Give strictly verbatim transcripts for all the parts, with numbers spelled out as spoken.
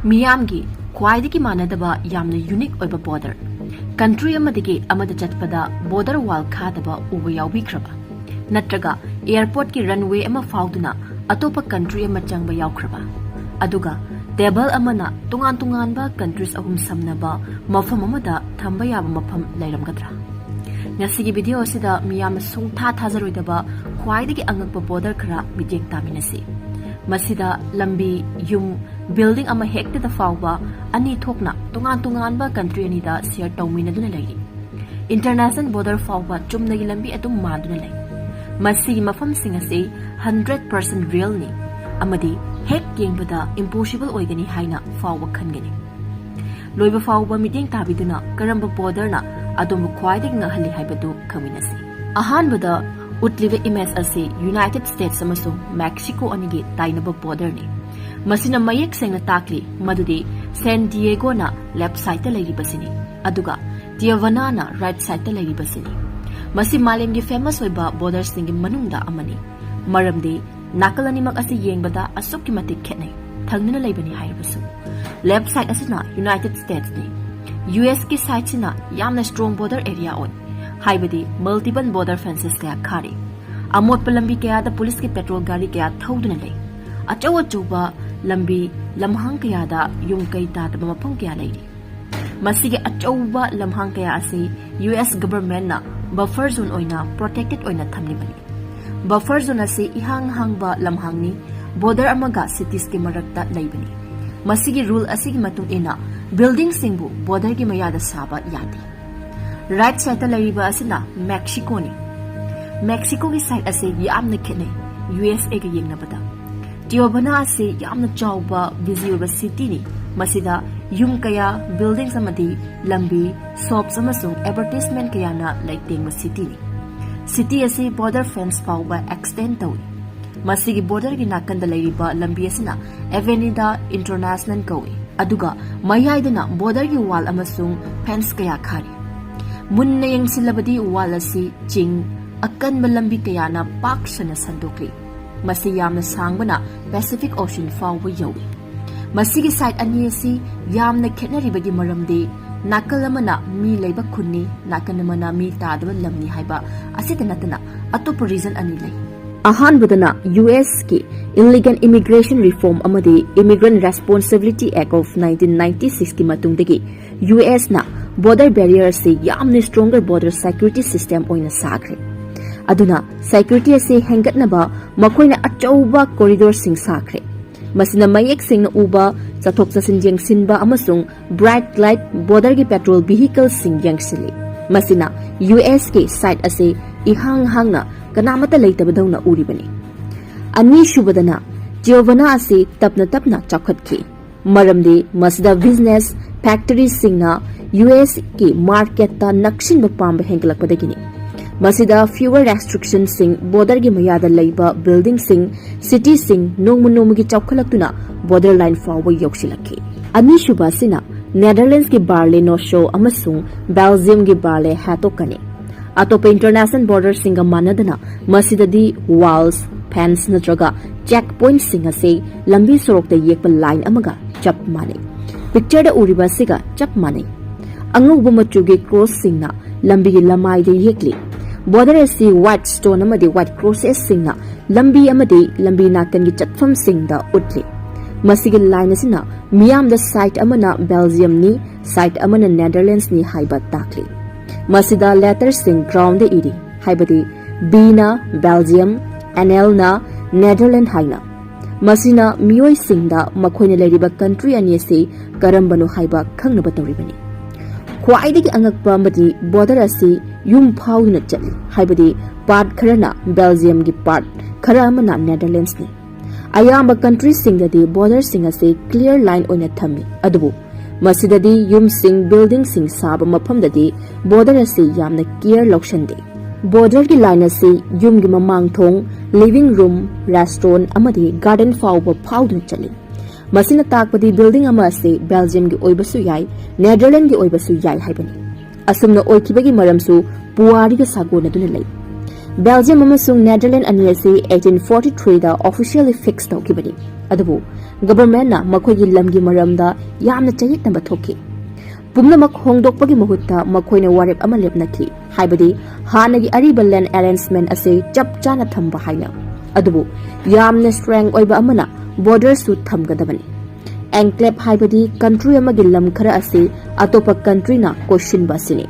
ꯃꯤꯌꯥꯝꯒꯤ ꯈ꯭ꯋꯥꯏꯗꯒꯤ ꯃꯥꯟꯅꯗꯕ ꯌꯥꯝꯅ ꯌꯨꯅꯤꯛ ꯑꯣꯏꯕ ꯕꯣꯔꯗꯔ꯫ ꯀꯟꯇ꯭ꯔꯤ ꯑꯃꯗꯒꯤ ꯑꯃꯗ ꯆꯠꯄꯗ ꯕꯣꯔꯗꯔ ꯋꯥꯜ ꯈꯥꯗꯕ ꯎꯕ ꯌꯥꯎꯕꯤꯈ꯭ꯔꯕ? ꯅꯠꯇ꯭ꯔꯒ ꯑꯦꯌꯔꯄꯣꯔꯠꯀꯤ ꯔꯟꯋꯦ ꯑꯃ ꯐꯥꯎꯗꯨꯅ ꯑꯇꯣꯞꯄ ꯀꯟꯇ꯭ꯔꯤ ꯑꯃ ꯆꯪꯕ ꯌꯥꯎꯈ꯭ꯔꯕ? ꯑꯗꯨꯒ ꯇꯦꯕꯜ ꯑꯃꯅ ꯇꯣꯉꯥꯟ ꯇꯣꯉꯥꯟꯕ ꯀꯟꯇ꯭ꯔꯤꯁ ꯑꯍꯨꯝ ꯁꯝꯅꯕ ꯃꯐꯝ ꯑꯃꯗ ꯊꯝꯕ ꯌꯥꯕ ꯃꯐꯝ ꯂꯩꯔꯝꯒꯗ꯭ꯔꯥ? ꯉꯁꯤꯒꯤ ꯚꯤꯗꯤꯑꯣ ꯑꯁꯤꯗ ꯃꯤꯌꯥꯝꯅ ꯁꯨꯡꯊꯥ ꯊꯥꯖꯔꯣꯏꯗꯕ ꯈ꯭ꯋꯥꯏꯗꯒꯤ ꯑꯉꯛꯄ ꯕꯣꯔꯗꯔ ꯈꯔ ꯃꯤꯠꯌꯦꯡ ꯇꯥꯃꯤꯟꯅꯁꯤ꯫ ꯃꯁꯤꯗ ꯂꯝꯕꯤ, ꯌꯨꯝ, ꯕꯤꯜꯗꯤꯡ ꯑꯃ ꯍꯦꯛꯇꯗ ꯐꯥꯎꯕ ꯑꯅꯤ ꯊꯣꯛꯅ ꯇꯣꯉꯥꯟ ꯇꯣꯉꯥꯟꯕ ꯀꯟꯇ꯭ꯔꯤ ꯑꯅꯤꯗ ꯁꯤꯌꯔ ꯇꯧꯃꯤꯟꯅꯗꯨꯅ ꯂꯩꯔꯤ꯫ ꯏꯟꯇꯔꯅꯦꯁꯅꯦꯜ ꯕꯣꯔꯗꯔ ꯐꯥꯎꯕ ꯆꯨꯝꯅꯒꯤ ꯂꯝꯕꯤ ꯑꯗꯨꯝ ꯃꯥꯟꯗꯨꯅ ꯂꯩ꯫ ꯃꯁꯤꯒꯤ ꯃꯐꯝꯁꯤꯡ ꯑꯁꯤ ꯍꯟꯗ꯭ꯔꯦꯠ ꯄꯥꯔꯁꯦꯟ ꯔꯤꯌꯦꯜꯅꯤ ꯑꯃꯗꯤ ꯍꯦꯛ ꯌꯦꯡꯕꯗ ꯏꯝꯄꯣꯁꯤꯕꯜ ꯑꯣꯏꯒꯅꯤ ꯍꯥꯏꯅ ꯐꯥꯎꯕ ꯈꯟꯒꯅꯤ꯫ ꯂꯣꯏꯕ ꯐꯥꯎꯕ ꯃꯤꯠꯌꯦꯡ ꯇꯥꯕꯤꯗꯨꯅ ꯀꯔꯝꯕ ꯕꯣꯔꯗꯔꯅ ꯑꯗꯣꯝꯕꯨ ꯈ꯭ꯋꯥꯏꯗꯒꯤ ꯉꯛꯍꯜꯂꯤ ꯍꯥꯏꯕꯗꯨ ꯈꯪꯃꯤꯟꯅꯁꯤ꯫ ꯑꯍꯥꯟꯕꯗ ꯎꯠꯂꯤꯕ ꯏꯃꯦꯖ ꯑꯁꯤ ꯌꯨꯅꯥꯏꯇꯦꯗ ꯁ꯭ꯇꯦꯠꯁ ꯑꯃꯁꯨꯡ ꯃꯦꯛꯁꯤꯀꯣ ꯑꯅꯤꯒꯤ ꯇꯥꯏꯅꯕ ꯕꯣꯔꯗꯔꯅꯤ꯫ ꯃꯁꯤꯅ ꯃꯌꯦꯛ ꯁꯦꯡꯅ ꯇꯥꯛꯂꯤ ꯃꯗꯨꯗꯤ ꯁꯦꯟ ꯗꯤꯌꯦꯒꯣꯅ ꯂꯦꯐ ꯁꯥꯏꯗꯇ ꯂꯩꯔꯤꯕꯁꯤꯅꯤ, ꯑꯗꯨꯒ ꯇꯤꯌꯣꯚꯥꯅꯥꯅ ꯔꯥꯏꯠ ꯁꯥꯏꯗꯇ ꯂꯩꯔꯤꯕꯁꯤꯅꯤ꯫ ꯃꯁꯤ ꯃꯥꯂꯦꯝꯒꯤ ꯐꯦꯃꯁ ꯑꯣꯏꯕ ꯕꯣꯔꯗꯔꯁꯤꯡꯒꯤ ꯃꯅꯨꯡꯗ ꯑꯃꯅꯤ, ꯃꯔꯝꯗꯤ ꯅꯥꯀꯜ ꯑꯅꯤꯃꯛ ꯑꯁꯤ ꯌꯦꯡꯕꯗ ꯑꯁꯨꯛꯀꯤ ꯃꯇꯤꯛ ꯈꯦꯠꯅꯩ, ꯊꯪꯅꯅ ꯂꯩꯕꯅꯤ ꯍꯥꯏꯔꯕꯁꯨ꯫ ꯂꯦꯐ ꯁꯥꯏꯗ ꯑꯁꯤꯅ ꯌꯨꯅꯥꯏꯇꯦꯗ ꯁ꯭ꯇꯦꯠꯁꯅꯤ꯫ ꯌꯨ ꯑꯦꯁꯀꯤ ꯁꯥꯏꯗꯁꯤꯅ ꯌꯥꯝꯅ ꯁ꯭ꯇꯔꯣꯡ ꯕꯣꯔꯗꯔ ꯑꯦꯔꯤꯌꯥ ꯑꯣꯏ, ꯍꯥꯏꯕꯗꯤ ꯃꯜꯇꯤꯄꯜ ꯕꯣꯔꯗꯔ ꯐꯦꯟꯁꯦꯁ ꯀꯌꯥ ꯈꯥꯔꯤ꯫ ꯑꯃꯣꯠꯄ ꯂꯝꯕꯤ ꯀꯌꯥꯗ ꯄꯨꯂꯤꯁꯀꯤ ꯄꯦꯇ꯭ꯔꯣꯜ ꯒꯥꯔꯤ ꯀꯌꯥ ꯊꯧꯗꯨꯅ ꯂꯩ꯫ ꯑꯆꯧ ꯑꯆꯧꯕ ꯂꯝꯕꯤ, ꯂꯝꯍꯥꯡ ꯀꯌꯥꯗ ꯌꯨꯝ ꯀꯩ ꯇꯥꯗꯕ ꯃꯐꯝ ꯀꯌꯥ ꯂꯩꯔꯤ꯫ ꯃꯁꯤꯒꯤ ꯑꯆꯧꯕ ꯂꯝꯍꯥꯡ ꯀꯌꯥ ꯑꯁꯤ ꯌꯨ ꯑꯦꯁ ꯒꯚꯔꯟꯃꯦꯟꯠꯅ ꯕꯐꯔ ꯖꯣꯟ ꯑꯣꯏꯅ ꯄ꯭ꯔꯣꯇꯦꯛꯇꯦꯗ ꯑꯣꯏꯅ ꯊꯝꯂꯤꯕꯅꯤ꯫ ꯕꯐꯔ ꯖꯣꯟ ꯑꯁꯤ ꯏꯍꯥꯡ ꯍꯥꯡꯕ ꯂꯝꯍꯥꯡꯅꯤ, ꯕꯣꯔꯗꯔ ꯑꯃꯒ ꯁꯤꯇꯤꯁꯀꯤ ꯃꯔꯛꯇ ꯂꯩꯕꯅꯤ꯫ ꯃꯁꯤꯒꯤ ꯔꯨꯜ ꯑꯁꯤꯒꯤ ꯃꯇꯨꯡ ꯏꯟꯅ ꯕꯤꯜꯗꯤꯡꯁꯤꯡꯕꯨ ꯕꯣꯔꯗꯔꯒꯤ ꯃꯌꯥꯗ ꯁꯥꯕ ꯌꯥꯗꯦ꯫ ꯔꯥꯏꯠ ꯁꯥꯏꯗꯇ ꯂꯩꯔꯤꯕ ꯑꯁꯤꯅ ꯃꯦꯛꯁꯤꯀꯣꯅꯤ꯫ ꯃꯦꯛꯁꯤꯀꯣꯒꯤ ꯁꯥꯏꯗ ꯑꯁꯤ ꯌꯥꯝꯅ ꯈꯦꯠꯅꯩ ꯌꯨ ꯑꯦꯁ ꯑꯦꯒ ꯌꯦꯡꯅꯕꯗ꯫ ꯇꯤꯌꯣꯚꯥꯅꯥ ꯑꯁꯤ ꯌꯥꯝꯅ ꯆꯥꯎꯕ, ꯕꯤꯖꯤ ꯑꯣꯏꯕ ꯁꯤꯇꯤꯅꯤ꯫ ꯃꯁꯤꯗ ꯌꯨꯝ ꯀꯌꯥ, ꯕꯤꯜꯗꯤꯡꯁ ꯑꯃꯗꯤ ꯂꯝꯕꯤ, ꯁꯣꯞꯁ ꯑꯃꯁꯨꯡ ꯑꯦꯗꯚꯔꯇꯤꯖꯃꯦꯟꯠ ꯀꯌꯥꯅ ꯂꯩꯇꯦꯡꯕ ꯁꯤꯇꯤꯅꯤ꯫ ꯁꯤꯇꯤ ꯑꯁꯤ ꯕꯣꯔꯗꯔ ꯐꯦꯟꯁ ꯐꯥꯎꯕ ꯑꯦꯛꯁꯇꯦꯟ ꯇꯧꯏ꯫ ꯃꯁꯤꯒꯤ ꯕꯣꯔꯗꯔꯒꯤ ꯅꯥꯀꯟꯗ ꯂꯩꯔꯤꯕ ꯂꯝꯕꯤ ꯑꯁꯤꯅ ꯑꯦꯚꯦꯅꯤꯗꯥ ꯏꯟꯇꯔꯅꯦꯁꯅꯦꯜ ꯀꯧꯏ, ꯑꯗꯨꯒ ꯃꯌꯥꯏꯗꯅ ꯕꯣꯔꯗꯔꯒꯤ ꯋꯥꯜ ꯑꯃꯁꯨꯡ ꯐꯦꯟꯁ ꯀꯌꯥ ꯈꯥꯔꯤ꯫ ꯃꯨꯟꯅ ꯌꯦꯡꯁꯤꯜꯂꯕꯗꯤ ꯋꯥꯜ ꯑꯁꯤ ꯆꯤꯡ, ꯑꯀꯟꯕ ꯂꯝꯕꯤ ꯀꯌꯥꯅ ꯄꯥꯛ ꯁꯟꯅ ꯁꯟꯗꯣꯛꯂꯤ꯫ ꯃꯁꯤ ꯌꯥꯝꯅ ꯁꯥꯡꯕꯅ ꯄꯦꯁꯤꯐꯤꯛ ꯑꯣꯁꯤꯟ ꯐꯥꯎꯕ ꯌꯧꯏ꯫ ꯃꯁꯤꯒꯤ ꯁꯥꯏꯠ ꯑꯅꯤ ꯑꯁꯤ ꯌꯥꯝꯅ ꯈꯦꯠꯅꯔꯤꯕꯒꯤ ꯃꯔꯝꯗꯤ ꯅꯥꯀꯜ ꯑꯃꯅ ꯃꯤ ꯂꯩꯕ ꯈꯨꯟꯅꯤ, ꯅꯥꯀꯜ ꯑꯃꯅ ꯃꯤ ꯇꯥꯗꯕ ꯂꯝꯅꯤ ꯍꯥꯏꯕ ꯑꯁꯤꯇ ꯅꯠꯇꯅ ꯑꯇꯣꯞꯄ ꯔꯤꯖꯟ ꯑꯅꯤ ꯂꯩ꯫ ꯑꯍꯥꯟꯕꯗꯅ ꯌꯨ ꯑꯦꯁꯀꯤ Illegal Immigration Reform ꯑꯃꯗꯤ Immigrant Responsibility Act of nineteen ninety sixꯀꯤ ꯃꯇꯨꯡꯗꯒꯤ ꯌꯨ ꯑꯦꯁꯅ ꯕꯣꯔꯗꯔ ꯕꯦꯔꯤꯌꯔ ꯑꯁꯤ ꯌꯥꯝꯅ ꯁ꯭ꯇꯔꯣꯡꯒꯔ ꯕꯣꯔꯗꯔ ꯁꯦꯀ꯭ꯌꯨꯔꯤꯇꯤ ꯁꯤꯁꯇꯦꯝ ꯑꯣꯏꯅ ꯁꯥꯈ꯭ꯔꯦ꯫ ꯑꯗꯨꯅ ꯁꯦꯀ꯭ꯌꯨꯔꯤꯇꯤ ꯑꯁꯤ ꯍꯦꯟꯒꯠꯅꯕ ꯃꯈꯣꯏꯅ ꯑꯆꯧꯕ ꯀꯣꯔꯤꯗꯣꯔꯁꯤꯡ ꯁꯥꯈ꯭ꯔꯦ꯫ ꯃꯁꯤꯅ ꯃꯌꯦꯛ ꯁꯦꯡꯅ ꯎꯕ, ꯆꯠꯊꯣꯛ ꯆꯠꯁꯤꯟ ꯌꯦꯡꯁꯤꯟꯕ ꯑꯃꯁꯨꯡ ꯕ꯭ꯔꯥꯏꯠ ꯂꯥꯏꯠ ꯕꯣꯔꯗꯔꯒꯤ ꯄꯦꯇ꯭ꯔꯣꯜ ꯚꯤꯍꯤꯀꯜꯁꯤꯡ ꯌꯦꯡꯁꯤꯜꯂꯤ꯫ ꯃꯁꯤꯅ ꯌꯨ ꯑꯦꯁꯀꯤ ꯁꯥꯏꯠ ꯑꯁꯤ ꯏꯍꯥꯡ ꯍꯥꯡꯅ ꯀꯅꯥꯃꯠꯇ ꯂꯩꯇꯕꯗꯧꯅ ꯎꯔꯤꯕꯅꯤ꯫ ꯑꯅꯤꯁꯨꯕꯗꯅ, ꯇꯤꯌꯣꯚꯅꯥ ꯑꯁꯤ ꯇꯞꯅ ꯇꯞꯅ ꯆꯥꯎꯈꯠꯈꯤ, ꯃꯔꯝꯗꯤ ꯃꯁꯤꯗ ꯕꯤꯖꯤꯅꯦꯁ ꯐꯦꯛꯇꯔꯤꯁꯤꯡꯅ ꯌꯨ ꯑꯦꯁꯀꯤ ꯃꯥꯔꯀꯦꯠꯇ ꯅꯛꯁꯤꯟꯕ ꯄꯥꯝꯕ ꯍꯦꯟꯒꯠꯂꯛꯄꯗꯒꯤꯅꯤ꯫ ꯃꯁꯤꯗ fewer restrictionꯁꯤꯡ, ꯕꯣꯔꯗꯔꯒꯤ ꯃꯌꯥꯗ ꯂꯩꯕ ꯕꯤꯜꯗꯤꯡꯁꯤꯡ, ꯁꯤꯇꯤꯁꯤꯡ ꯅꯣꯡꯃ ꯅꯣꯡꯃꯒꯤ ꯆꯥꯎꯈꯠꯂꯛꯇꯨꯅ ꯕꯣꯔꯗꯔ ꯂꯥꯏꯟ ꯐꯥꯎꯕ ꯌꯧꯁꯤꯜꯂꯛꯈꯤ꯫ ꯑꯅꯤꯁꯨꯕ ꯑꯁꯤꯅ ꯅꯦꯗꯔꯂꯦꯟꯁꯀꯤ ꯕꯥꯔꯂꯦ ꯅꯣꯁꯣ ꯑꯃꯁꯨꯡ ꯕꯦꯜꯖꯤꯌꯝꯒꯤ ꯕꯥꯔꯂꯦ ꯍꯦꯇꯣꯀꯅꯤ꯫ ꯑꯇꯣꯞꯄ ꯏꯟꯇꯔꯅꯦꯁꯅꯦꯜ ꯕꯣꯔꯗꯔꯁꯤꯡꯒ ꯃꯥꯟꯅꯗꯅ ꯃꯁꯤꯗꯗꯤ ꯋꯥꯜꯁ, ꯐꯦꯟꯁ ꯅꯠꯇ꯭ꯔꯒ ꯆꯦꯛ ꯄꯣꯏꯟꯠꯁꯤꯡ ꯑꯁꯤ ꯂꯝꯕꯤ ꯁꯣꯔꯣꯛꯇ ꯌꯦꯛꯄ ꯂꯥꯏꯟ ꯑꯃꯒ ꯆꯞ ꯃꯥꯟꯅꯩ꯫ ꯄꯤꯛꯆꯔꯗ ꯎꯔꯤꯕ ꯑꯁꯤꯒ ꯆꯞ ꯃꯥꯟꯅꯩ꯫ ꯑꯉꯧꯕ ꯃꯆꯨꯒꯤ ꯀ꯭ꯔꯣꯁꯁꯤꯡꯅ ꯂꯝꯕꯤꯒꯤ ꯂꯃꯥꯏꯗ ꯌꯦꯛꯂꯤ꯫ ꯕꯣꯔꯗꯔ ꯑꯁꯤ ꯋꯥꯏꯠ ꯁ꯭ꯇꯣꯟ ꯑꯃꯗꯤ ꯋꯥꯏꯠ ꯀ꯭ꯔꯣꯁꯦꯁꯁꯤꯡꯅ ꯂꯝꯕꯤ ꯑꯃꯗꯤ ꯂꯝꯕꯤ ꯅꯥꯀꯟꯒꯤ ꯆꯠꯐꯝꯁꯤꯡꯗ ꯎꯠꯂꯤ꯫ ꯃꯁꯤꯒꯤ ꯂꯥꯏꯟ ꯑꯁꯤꯅ ꯃꯤꯌꯥꯝꯗ ꯁꯥꯏꯠ ꯑꯃꯅ ꯕꯦꯜꯖꯤꯌꯝꯅꯤ, ꯁꯥꯏꯠ ꯑꯃꯅ ꯅꯦꯗꯔꯂꯦꯟꯁꯅꯤ ꯍꯥꯏꯕ ꯇꯥꯛꯂꯤ꯫ ꯃꯁꯤꯗ ꯂꯦꯇꯔꯁꯤꯡ ꯒ꯭ꯔꯥꯎꯟꯗ ꯏꯔꯤ, ꯍꯥꯏꯕꯗꯤ ꯕꯤꯅ ꯕꯦꯜꯖꯤꯌꯝ, ꯑꯦꯟ ꯑꯦꯜꯅ ꯅꯦꯗꯔꯂꯦꯟ ꯍꯥꯏꯅ꯫ ꯃꯁꯤꯅ ꯃꯤꯑꯣꯏꯁꯤꯡꯗ ꯃꯈꯣꯏꯅ ꯂꯩꯔꯤꯕ ꯀꯟꯇ꯭ꯔꯤ ꯑꯅꯤ ꯑꯁꯤ ꯀꯔꯝꯕꯅꯣ ꯍꯥꯏꯕ ꯈꯪꯅꯕ ꯇꯧꯔꯤꯕꯅꯤ꯫ ꯈ꯭ꯋꯥꯏꯗꯒꯤ ꯑꯉꯛꯄ ꯑꯃꯗꯤ ꯕꯣꯔꯗꯔ ꯑꯁꯤ ꯌꯨꯝ ꯐꯥꯎꯗꯨꯅ ꯆꯠꯂꯤ, ꯍꯥꯏꯕꯗꯤ ꯄꯥꯔꯠ ꯈꯔꯅ ꯕꯦꯜꯖꯤꯌꯝꯒꯤ ꯄꯥꯔꯠ, ꯈꯔ ꯑꯃꯅ ꯅꯦꯗꯔꯂꯦꯟꯁꯅꯤ꯫ ꯑꯌꯥꯝꯕ ꯀꯟꯇ꯭ꯔꯤꯁꯤꯡꯗꯗꯤ ꯕꯣꯔꯗꯔꯁꯤꯡ ꯑꯁꯤ ꯀ꯭ꯂꯤꯌꯔ ꯂꯥꯏꯟ ꯑꯣꯏꯅ ꯊꯝꯃꯤ, ꯑꯗꯨꯕꯨ ꯃꯁꯤꯗꯗꯤ ꯌꯨꯝꯁꯤꯡ, ꯕꯤꯜꯗꯤꯡꯁꯤꯡ ꯁꯥꯕ ꯃꯐꯝꯗꯗꯤ ꯕꯣꯔꯗꯔ ꯑꯁꯤ ꯌꯥꯝꯅ ꯀꯤꯌꯔ ꯂꯧꯁꯟꯗꯦ꯫ ꯕꯣꯔꯗꯔꯒꯤ ꯂꯥꯏꯟ ꯑꯁꯤ ꯌꯨꯝꯒꯤ ꯃꯃꯥꯡ ꯊꯣꯡ, ꯂꯤꯚꯤꯡ ꯔꯨꯝ, ꯔꯦꯁꯇ꯭ꯔꯣꯟ ꯑꯃꯗꯤ ꯒꯥꯔꯗꯦꯟ ꯐꯥꯎꯕ ꯐꯥꯎꯗꯨꯅ ꯆꯠꯂꯤ꯫ ꯃꯁꯤꯅ ꯇꯥꯛꯄꯗꯤ ꯕꯤꯜꯗꯤꯡ ꯑꯃ ꯑꯁꯤ ꯕꯦꯜꯖꯤꯌꯝꯒꯤ ꯑꯣꯏꯕꯁꯨ ꯌꯥꯏ, ꯅꯦꯗꯔꯂꯦꯟꯗꯒꯤ ꯑꯣꯏꯕꯁꯨ ꯌꯥꯏ ꯍꯥꯏꯕꯅꯤ꯫ ꯑꯁꯨꯝꯅ ꯑꯣꯏꯈꯤꯕꯒꯤ ꯃꯔꯝꯁꯨ ꯄꯨꯋꯥꯔꯤꯒ ꯁꯥꯒꯣꯟꯅꯗꯨꯅ ꯂꯩ꯫ ꯕꯦꯜꯖꯤꯌꯝ ꯑꯃꯁꯨꯡ ꯅꯦꯗꯔꯂꯦꯟ ꯑꯅꯤ ꯑꯁꯤ eighteen forty three ꯗ officially fix ꯇꯧꯈꯤꯕꯅꯤ꯫ ꯑꯗꯨꯕꯨ government ꯅ ꯃꯈꯣꯏꯒꯤ ꯂꯝꯒꯤ ꯃꯔꯝꯗ ꯌꯥꯝꯅ ꯆꯌꯦꯠꯅꯕ ꯊꯣꯛꯈꯤ꯫ ꯄꯨꯝꯅꯃꯛ ꯍꯣꯡꯗꯣꯛꯄꯒꯤ ꯃꯍꯨꯠꯇ ꯃꯈꯣꯏꯅ ꯋꯥꯔꯦꯞ ꯑꯃ ꯂꯦꯞꯅꯈꯤ, ꯍꯥꯏꯕꯗꯤ ꯍꯥꯟꯅꯒꯤ ꯑꯔꯤꯕ land arrangement ꯑꯁꯤ ꯆꯞ ꯆꯥꯅ ꯊꯝꯕ ꯍꯥꯏꯅ꯫ ꯑꯗꯨꯕꯨ ꯌꯥꯝꯅ strong ꯑꯣꯏꯕ ꯑꯃꯅ border ꯁꯨ ꯊꯝꯒꯗꯕꯅꯤ꯫ Enclave ꯍꯥꯏꯕꯗꯤ country ꯑꯃꯒꯤ ꯂꯝ ꯈꯔ ꯑꯁꯤ ꯑꯇꯣꯞꯄ country ꯅ ꯀꯣꯏꯁꯤꯟꯕ ꯑꯁꯤꯅꯤ꯫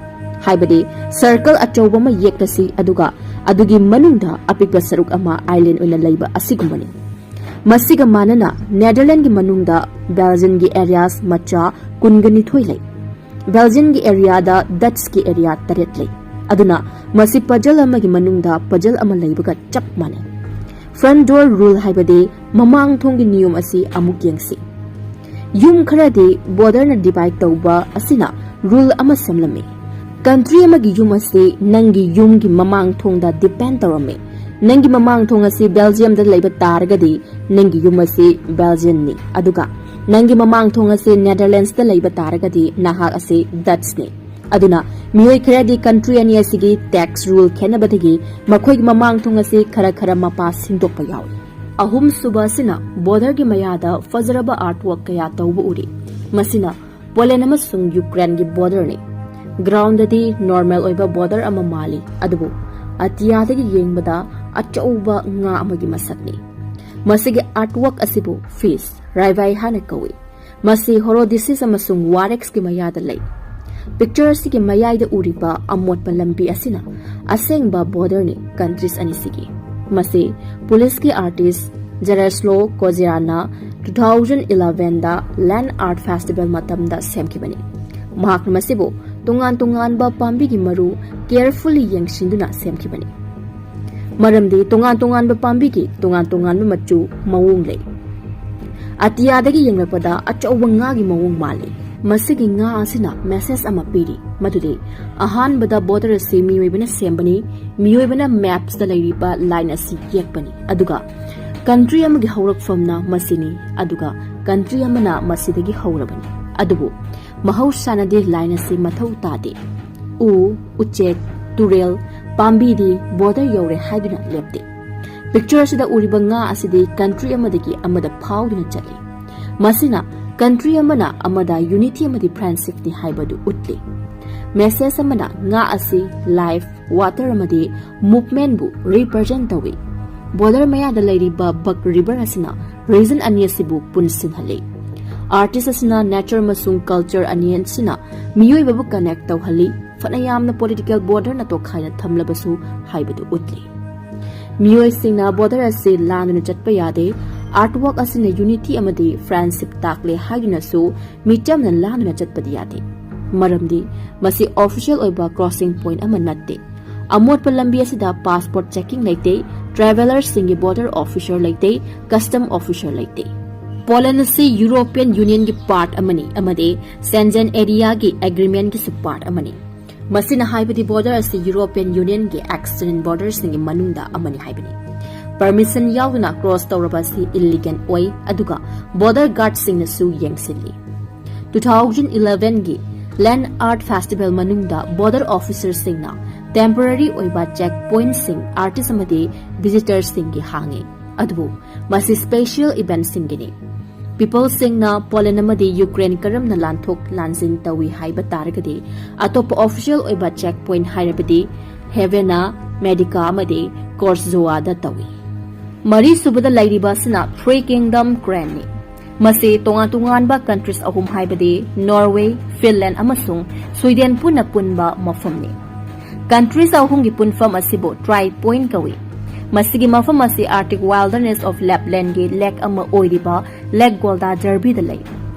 ꯍꯥꯏꯕꯗꯤ circle ꯑꯆꯧꯕ ꯑꯃ ꯌꯦꯛꯂꯁꯤ, ꯑꯗꯨꯒ ꯑꯗꯨꯒꯤ ꯃꯅꯨꯡꯗ ꯑꯄꯤꯛꯄ ꯁꯔꯨꯛ ꯑꯃ island ꯑꯣꯏꯅ ꯂꯩꯕ ꯑꯁꯤꯒꯨꯝꯕꯅꯤ꯫ ꯃꯁꯤꯒ ꯃꯥꯟꯅꯅ ꯅꯦꯗꯔꯂꯦꯟꯒꯤ ꯃꯅꯨꯡꯗ ꯕꯦꯜꯖꯤꯌꯝꯒꯤ areas ꯃꯆꯥ ꯀꯨꯟꯒ ꯅꯤꯊꯣꯏ ꯂꯩ꯫ ꯕꯦꯜꯖꯤꯌꯝꯒꯤ area ꯗ Dutch ꯀꯤ area ꯇꯔꯦꯠ ꯂꯩ꯫ ꯑꯗꯨꯅ ꯃꯁꯤ puzzle ꯑꯃꯒꯤ ꯃꯅꯨꯡꯗ puzzle ꯑꯃ ꯂꯩꯕꯒ ꯆꯞ ꯃꯥꯟꯅꯩ꯫ Front door rule ꯍꯥꯏꯕꯗꯤ ꯃꯃꯥꯡ ꯊꯣꯡꯒꯤ ꯅꯤꯌꯣꯝ ꯑꯁꯤ ꯑꯃꯨꯛ ꯌꯦꯡꯁꯤ꯫ ꯌꯨꯝ ꯈꯔꯗꯤ border ꯅ divide ꯇꯧꯕ ꯑꯁꯤꯅ rule ꯑꯃ ꯁꯦꯝꯂꯝꯃꯤ꯫ Country ꯑꯃꯒꯤ ꯌꯨꯝ ꯑꯁꯤ ꯅꯪꯒꯤ ꯌꯨꯝꯒꯤ ꯃꯃꯥꯡ ꯊꯣꯡꯗ depend ꯇꯧꯔꯝꯃꯤ꯫ ꯅꯪꯒꯤ ꯃꯃꯥꯡ ꯊꯣꯡ ꯑꯁꯤ ꯕꯦꯜꯖꯤꯌꯝꯗ ꯂꯩꯕ ꯇꯥꯔꯒꯗꯤ ꯅꯪꯒꯤ ꯌꯨꯝ ꯑꯁꯤ ꯕꯦꯜꯖꯤꯌꯝꯅꯤ, ꯑꯗꯨꯒ ꯅꯪꯒꯤ ꯃꯃꯥꯡ ꯊꯣꯡ ꯑꯁꯤ ꯅꯦꯗꯔꯂꯦꯟꯁꯇ ꯂꯩꯕ ꯇꯥꯔꯒꯗꯤ ꯅꯍꯥꯛ ꯑꯁꯤ Dutch ꯅꯤ꯫ ꯑꯗꯨꯅ ꯃꯤꯑꯣꯏ ꯈꯔꯗꯤ country ꯑꯅꯤ ꯑꯁꯤꯒꯤ tax rule ꯈꯦꯠꯅꯕꯗꯒꯤ ꯃꯈꯣꯏꯒꯤ ꯃꯃꯥꯡ ꯊꯣꯡ ꯑꯁꯤ ꯈꯔ ꯈꯔ ꯃꯄꯥ ꯁꯤꯟꯗꯣꯛꯄ ꯌꯥꯎꯏ꯫ ꯑꯍꯨꯝꯁꯨꯕ ꯑꯁꯤꯅ border ꯒꯤ ꯃꯌꯥꯗ ꯐꯖꯔꯕ artwork ꯀꯌꯥ ꯇꯧꯕ ꯎꯔꯤ꯫ ꯃꯁꯤꯅ Poland ꯑꯃꯁꯨꯡ Ukraine ꯒꯤ border ꯅꯤ꯫ Ground ꯗꯗꯤ normal ꯑꯣꯏꯕ border ꯑꯃ ꯃꯥꯜꯂꯤ, ꯑꯗꯨꯕꯨ ꯑꯇꯤꯌꯥꯗꯒꯤ ꯌꯦꯡꯕꯗ ꯑꯆꯧꯕ ꯉꯥ ꯑꯃꯒꯤ ꯃꯁꯛꯅꯤ꯫ ꯃꯁꯤꯒꯤ artwork ꯑꯁꯤꯕꯨ fish, ꯔꯥꯏꯕꯥꯏ ꯍꯥꯏꯅ ꯀꯧꯏ꯫ ꯃꯁꯤ Horodices ꯑꯃꯁꯨꯡ Warex ꯀꯤ ꯃꯌꯥꯗ ꯂꯩ꯫ Picture ꯑꯁꯤꯒꯤ ꯃꯌꯥꯏꯗ ꯎꯔꯤꯕ ꯑꯃꯣꯠꯄ ꯂꯝꯕꯤ ꯑꯁꯤꯅ ꯑꯁꯦꯡꯕ border ꯅꯤ countries ꯑꯅꯤꯁꯤꯒꯤ꯫ ꯃꯁꯤ Polish ꯀꯤ artist Jaroslaw Kozera ꯅ two thousand eleven ꯗ Land Art Festival ꯃꯇꯝꯗ ꯁꯦꯝꯈꯤꯕꯅꯤ꯫ ꯃꯍꯥꯛꯅ ꯃꯁꯤꯕꯨ ꯇꯣꯉꯥꯟ ꯇꯣꯉꯥꯟꯕ ꯄꯥꯝꯕꯤꯒꯤ ꯃꯔꯨ carefully ꯌꯦꯡꯁꯤꯟꯗꯨꯅ ꯁꯦꯝꯈꯤꯕꯅꯤ꯫ ꯃꯔꯝꯗꯤ ꯇꯣꯉꯥꯟ ꯇꯣꯉꯥꯟꯕ ꯄꯥꯝꯕꯤꯒꯤ ꯇꯣꯉꯥꯟ ꯇꯣꯉꯥꯟꯕ ꯃꯆꯨ ꯃꯑꯣꯡ ꯂꯩ꯫ ꯑꯇꯤꯌꯥꯗꯒꯤ ꯌꯦꯡꯂꯛꯄꯗ ꯑꯆꯧꯕ ꯉꯥꯒꯤ ꯃꯑꯣꯡ ꯃꯥꯜꯂꯤ꯫ ꯃꯁꯤꯒꯤ ꯉꯥ ꯑꯁꯤꯅ message ꯑꯃ ꯄꯤꯔꯤ, ꯃꯗꯨꯗꯤ ꯑꯍꯥꯟꯕꯗ border ꯑꯁꯤ ꯃꯤꯑꯣꯏꯕꯅ ꯁꯦꯝꯕꯅꯤ, ꯃꯤꯑꯣꯏꯕꯅ maps ꯇ ꯂꯩꯔꯤꯕ line ꯑꯁꯤ ꯌꯦꯛꯄꯅꯤ, ꯑꯗꯨꯒ country ꯑꯃꯒꯤ ꯍꯧꯔꯛꯐꯝꯅ ꯃꯁꯤꯅꯤ, ꯑꯗꯨꯒ country ꯑꯃꯅ ꯃꯁꯤꯗꯒꯤ ꯍꯧꯔꯕꯅꯤ꯫ ꯑꯗꯨꯕꯨ ꯃꯍꯧꯁꯥꯅꯗꯤ line ꯑꯁꯤ ꯃꯊꯧ ꯇꯥꯗꯦ꯫ ꯎ, ꯎꯆꯦꯛ, ꯇꯨꯔꯦꯜ, ꯄꯥꯝꯕꯤꯗꯤ border ꯌꯧꯔꯦ ꯍꯥꯏꯗꯨꯅ ꯂꯦꯞꯇꯦ꯫ Picture ꯑꯁꯤꯗ ꯎꯔꯤꯕ ꯉꯥ ꯑꯁꯤꯗꯤ country ꯑꯃꯗꯒꯤ ꯑꯃꯗ ꯐꯥꯎꯗꯨꯅ ꯆꯠꯂꯤ꯫ ꯃꯁꯤꯅ country ꯑꯃꯅ ꯑꯃꯗ unity ꯑꯃꯗꯤ friendshipꯅꯤ ꯍꯥꯏꯕꯗꯨ ꯎꯠꯂꯤ꯫ Message ꯑꯃꯅ ꯉꯥ ꯑꯁꯤ life, water ꯑꯃꯗꯤ movementꯕꯨ represent ꯇꯧꯏ꯫ Border ꯃꯌꯥꯗ ꯂꯩꯔꯤꯕ Bug River ꯑꯁꯤꯅ region ꯑꯅꯤ ꯑꯁꯤꯕꯨ ꯄꯨꯟꯁꯤꯟꯍꯜꯂꯤ꯫ Artist ꯑꯁꯤꯅ nature ꯑꯃꯁꯨꯡ culture ꯑꯅꯤ ꯑꯁꯤꯅ ꯃꯤꯑꯣꯏꯕꯕꯨ connect ꯇꯧꯍꯜꯂꯤ꯫ ꯐꯅ ꯌꯥꯝꯅ political borderꯅ ꯇꯣꯈꯥꯏꯅ ꯊꯝꯂꯕꯁꯨ ꯍꯥꯏꯕꯗꯨ ꯎꯠꯂꯤ꯫ ꯃꯤꯑꯣꯏꯁꯤꯡꯅ border ꯑꯁꯤ ꯂꯥꯟꯗꯨꯅ ꯆꯠꯄ ꯌꯥꯗꯦ꯫ Artwork ꯑꯁꯤꯅ unity ꯑꯃꯗꯤ friendship ꯇꯥꯛꯂꯦ ꯍꯥꯏꯗꯨꯅꯁꯨ ꯃꯤꯆꯝꯅ ꯂꯥꯟꯗꯨꯅ ꯆꯠꯄꯗꯤ ꯌꯥꯗꯦ꯫ ꯃꯔꯝꯗꯤ ꯃꯁꯤ official ꯑꯣꯏꯕ crossing point ꯑꯃ ꯅꯠꯇꯦ꯫ ꯑꯃꯣꯠꯄ ꯂꯝꯕꯤ ꯑꯁꯤꯗ passport checking ꯂꯩꯇꯦ, travellerꯁꯤꯡꯒꯤ border officer ꯂꯩꯇꯦ, custom officer ꯂꯩꯇꯦ꯫ Poland ꯑꯁꯤ European Unionꯒꯤ part ꯑꯃꯅꯤ ꯑꯃꯗꯤ Schengen areaꯒꯤ agreementꯒꯤꯁꯨ part ꯑꯃꯅꯤ꯫ ꯃꯁꯤꯅ ꯍꯥꯏꯕꯗꯤ border ꯑꯁꯤ European Unionꯒꯤ external borderꯁꯤꯡꯒꯤ ꯃꯅꯨꯡꯗ ꯑꯃꯅꯤ ꯍꯥꯏꯕꯅꯤ꯫ Permission ꯌꯥꯎꯗꯅ cross ꯇꯧꯔꯕ ꯑꯁꯤ illegal ꯑꯣꯏ, ꯑꯗꯨꯒ border guardꯁꯤꯡꯅꯁꯨ ꯌꯦꯡꯁꯤꯜꯂꯤ꯫ Two thousand elevenꯒꯤ Land Art Festival ꯃꯅꯨꯡꯗ border officerꯁꯤꯡꯅ temporary ꯑꯣꯏꯕ check pointꯁꯤꯡ artist ꯑꯃꯗꯤ visitorꯁꯤꯡꯒꯤ ꯍꯥꯡꯉꯤ꯫ ꯑꯗꯨꯕꯨ ꯃꯁꯤ special eventꯁꯤꯡꯒꯤꯅꯤ꯫ Peopleꯁꯤꯡꯅ Poland ꯑꯃꯗꯤ Ukraine ꯀꯔꯝꯅ ꯂꯥꯟꯊꯣꯛ ꯂꯥꯟꯖꯤꯟ ꯇꯧꯏ ꯍꯥꯏꯕ ꯇꯥꯔꯒꯗꯤ, ꯑꯇꯣꯞꯄ official ꯑꯣꯏꯕ check point ꯍꯥꯏꯔꯕꯗꯤ Havanna, Medyka ꯑꯃꯗꯤ Korzowaꯗ ꯇꯧꯏ꯫ ꯃꯔꯤꯁꯨꯕꯗ ꯂꯩꯔꯤꯕ ꯑꯁꯤꯅ Three Kingdom Craneꯅꯤ꯫ ꯃꯁꯤ ꯇꯣꯉꯥꯟ ꯇꯣꯉꯥꯟꯕ countries ꯑꯍꯨꯝ ꯍꯥꯏꯕꯗꯤ Norway, Finland ꯑꯃꯁꯨꯡ Sweden ꯄꯨꯟꯅ ꯄꯨꯟꯕ ꯃꯐꯝꯅꯤ꯫ Countries ꯑꯍꯨꯝꯒꯤ ꯄꯨꯟꯐꯝ ꯑꯁꯤꯕꯨ Trident Point ꯀꯧꯏ꯫ ꯃꯁꯤꯒꯤ ꯃꯐꯝ ꯑꯁꯤ Arctic Wilderness of Laplandꯒꯤ lake ꯑꯃ ꯑꯣꯏꯔꯤꯕ Lake Goldajärvida ꯂꯩ꯫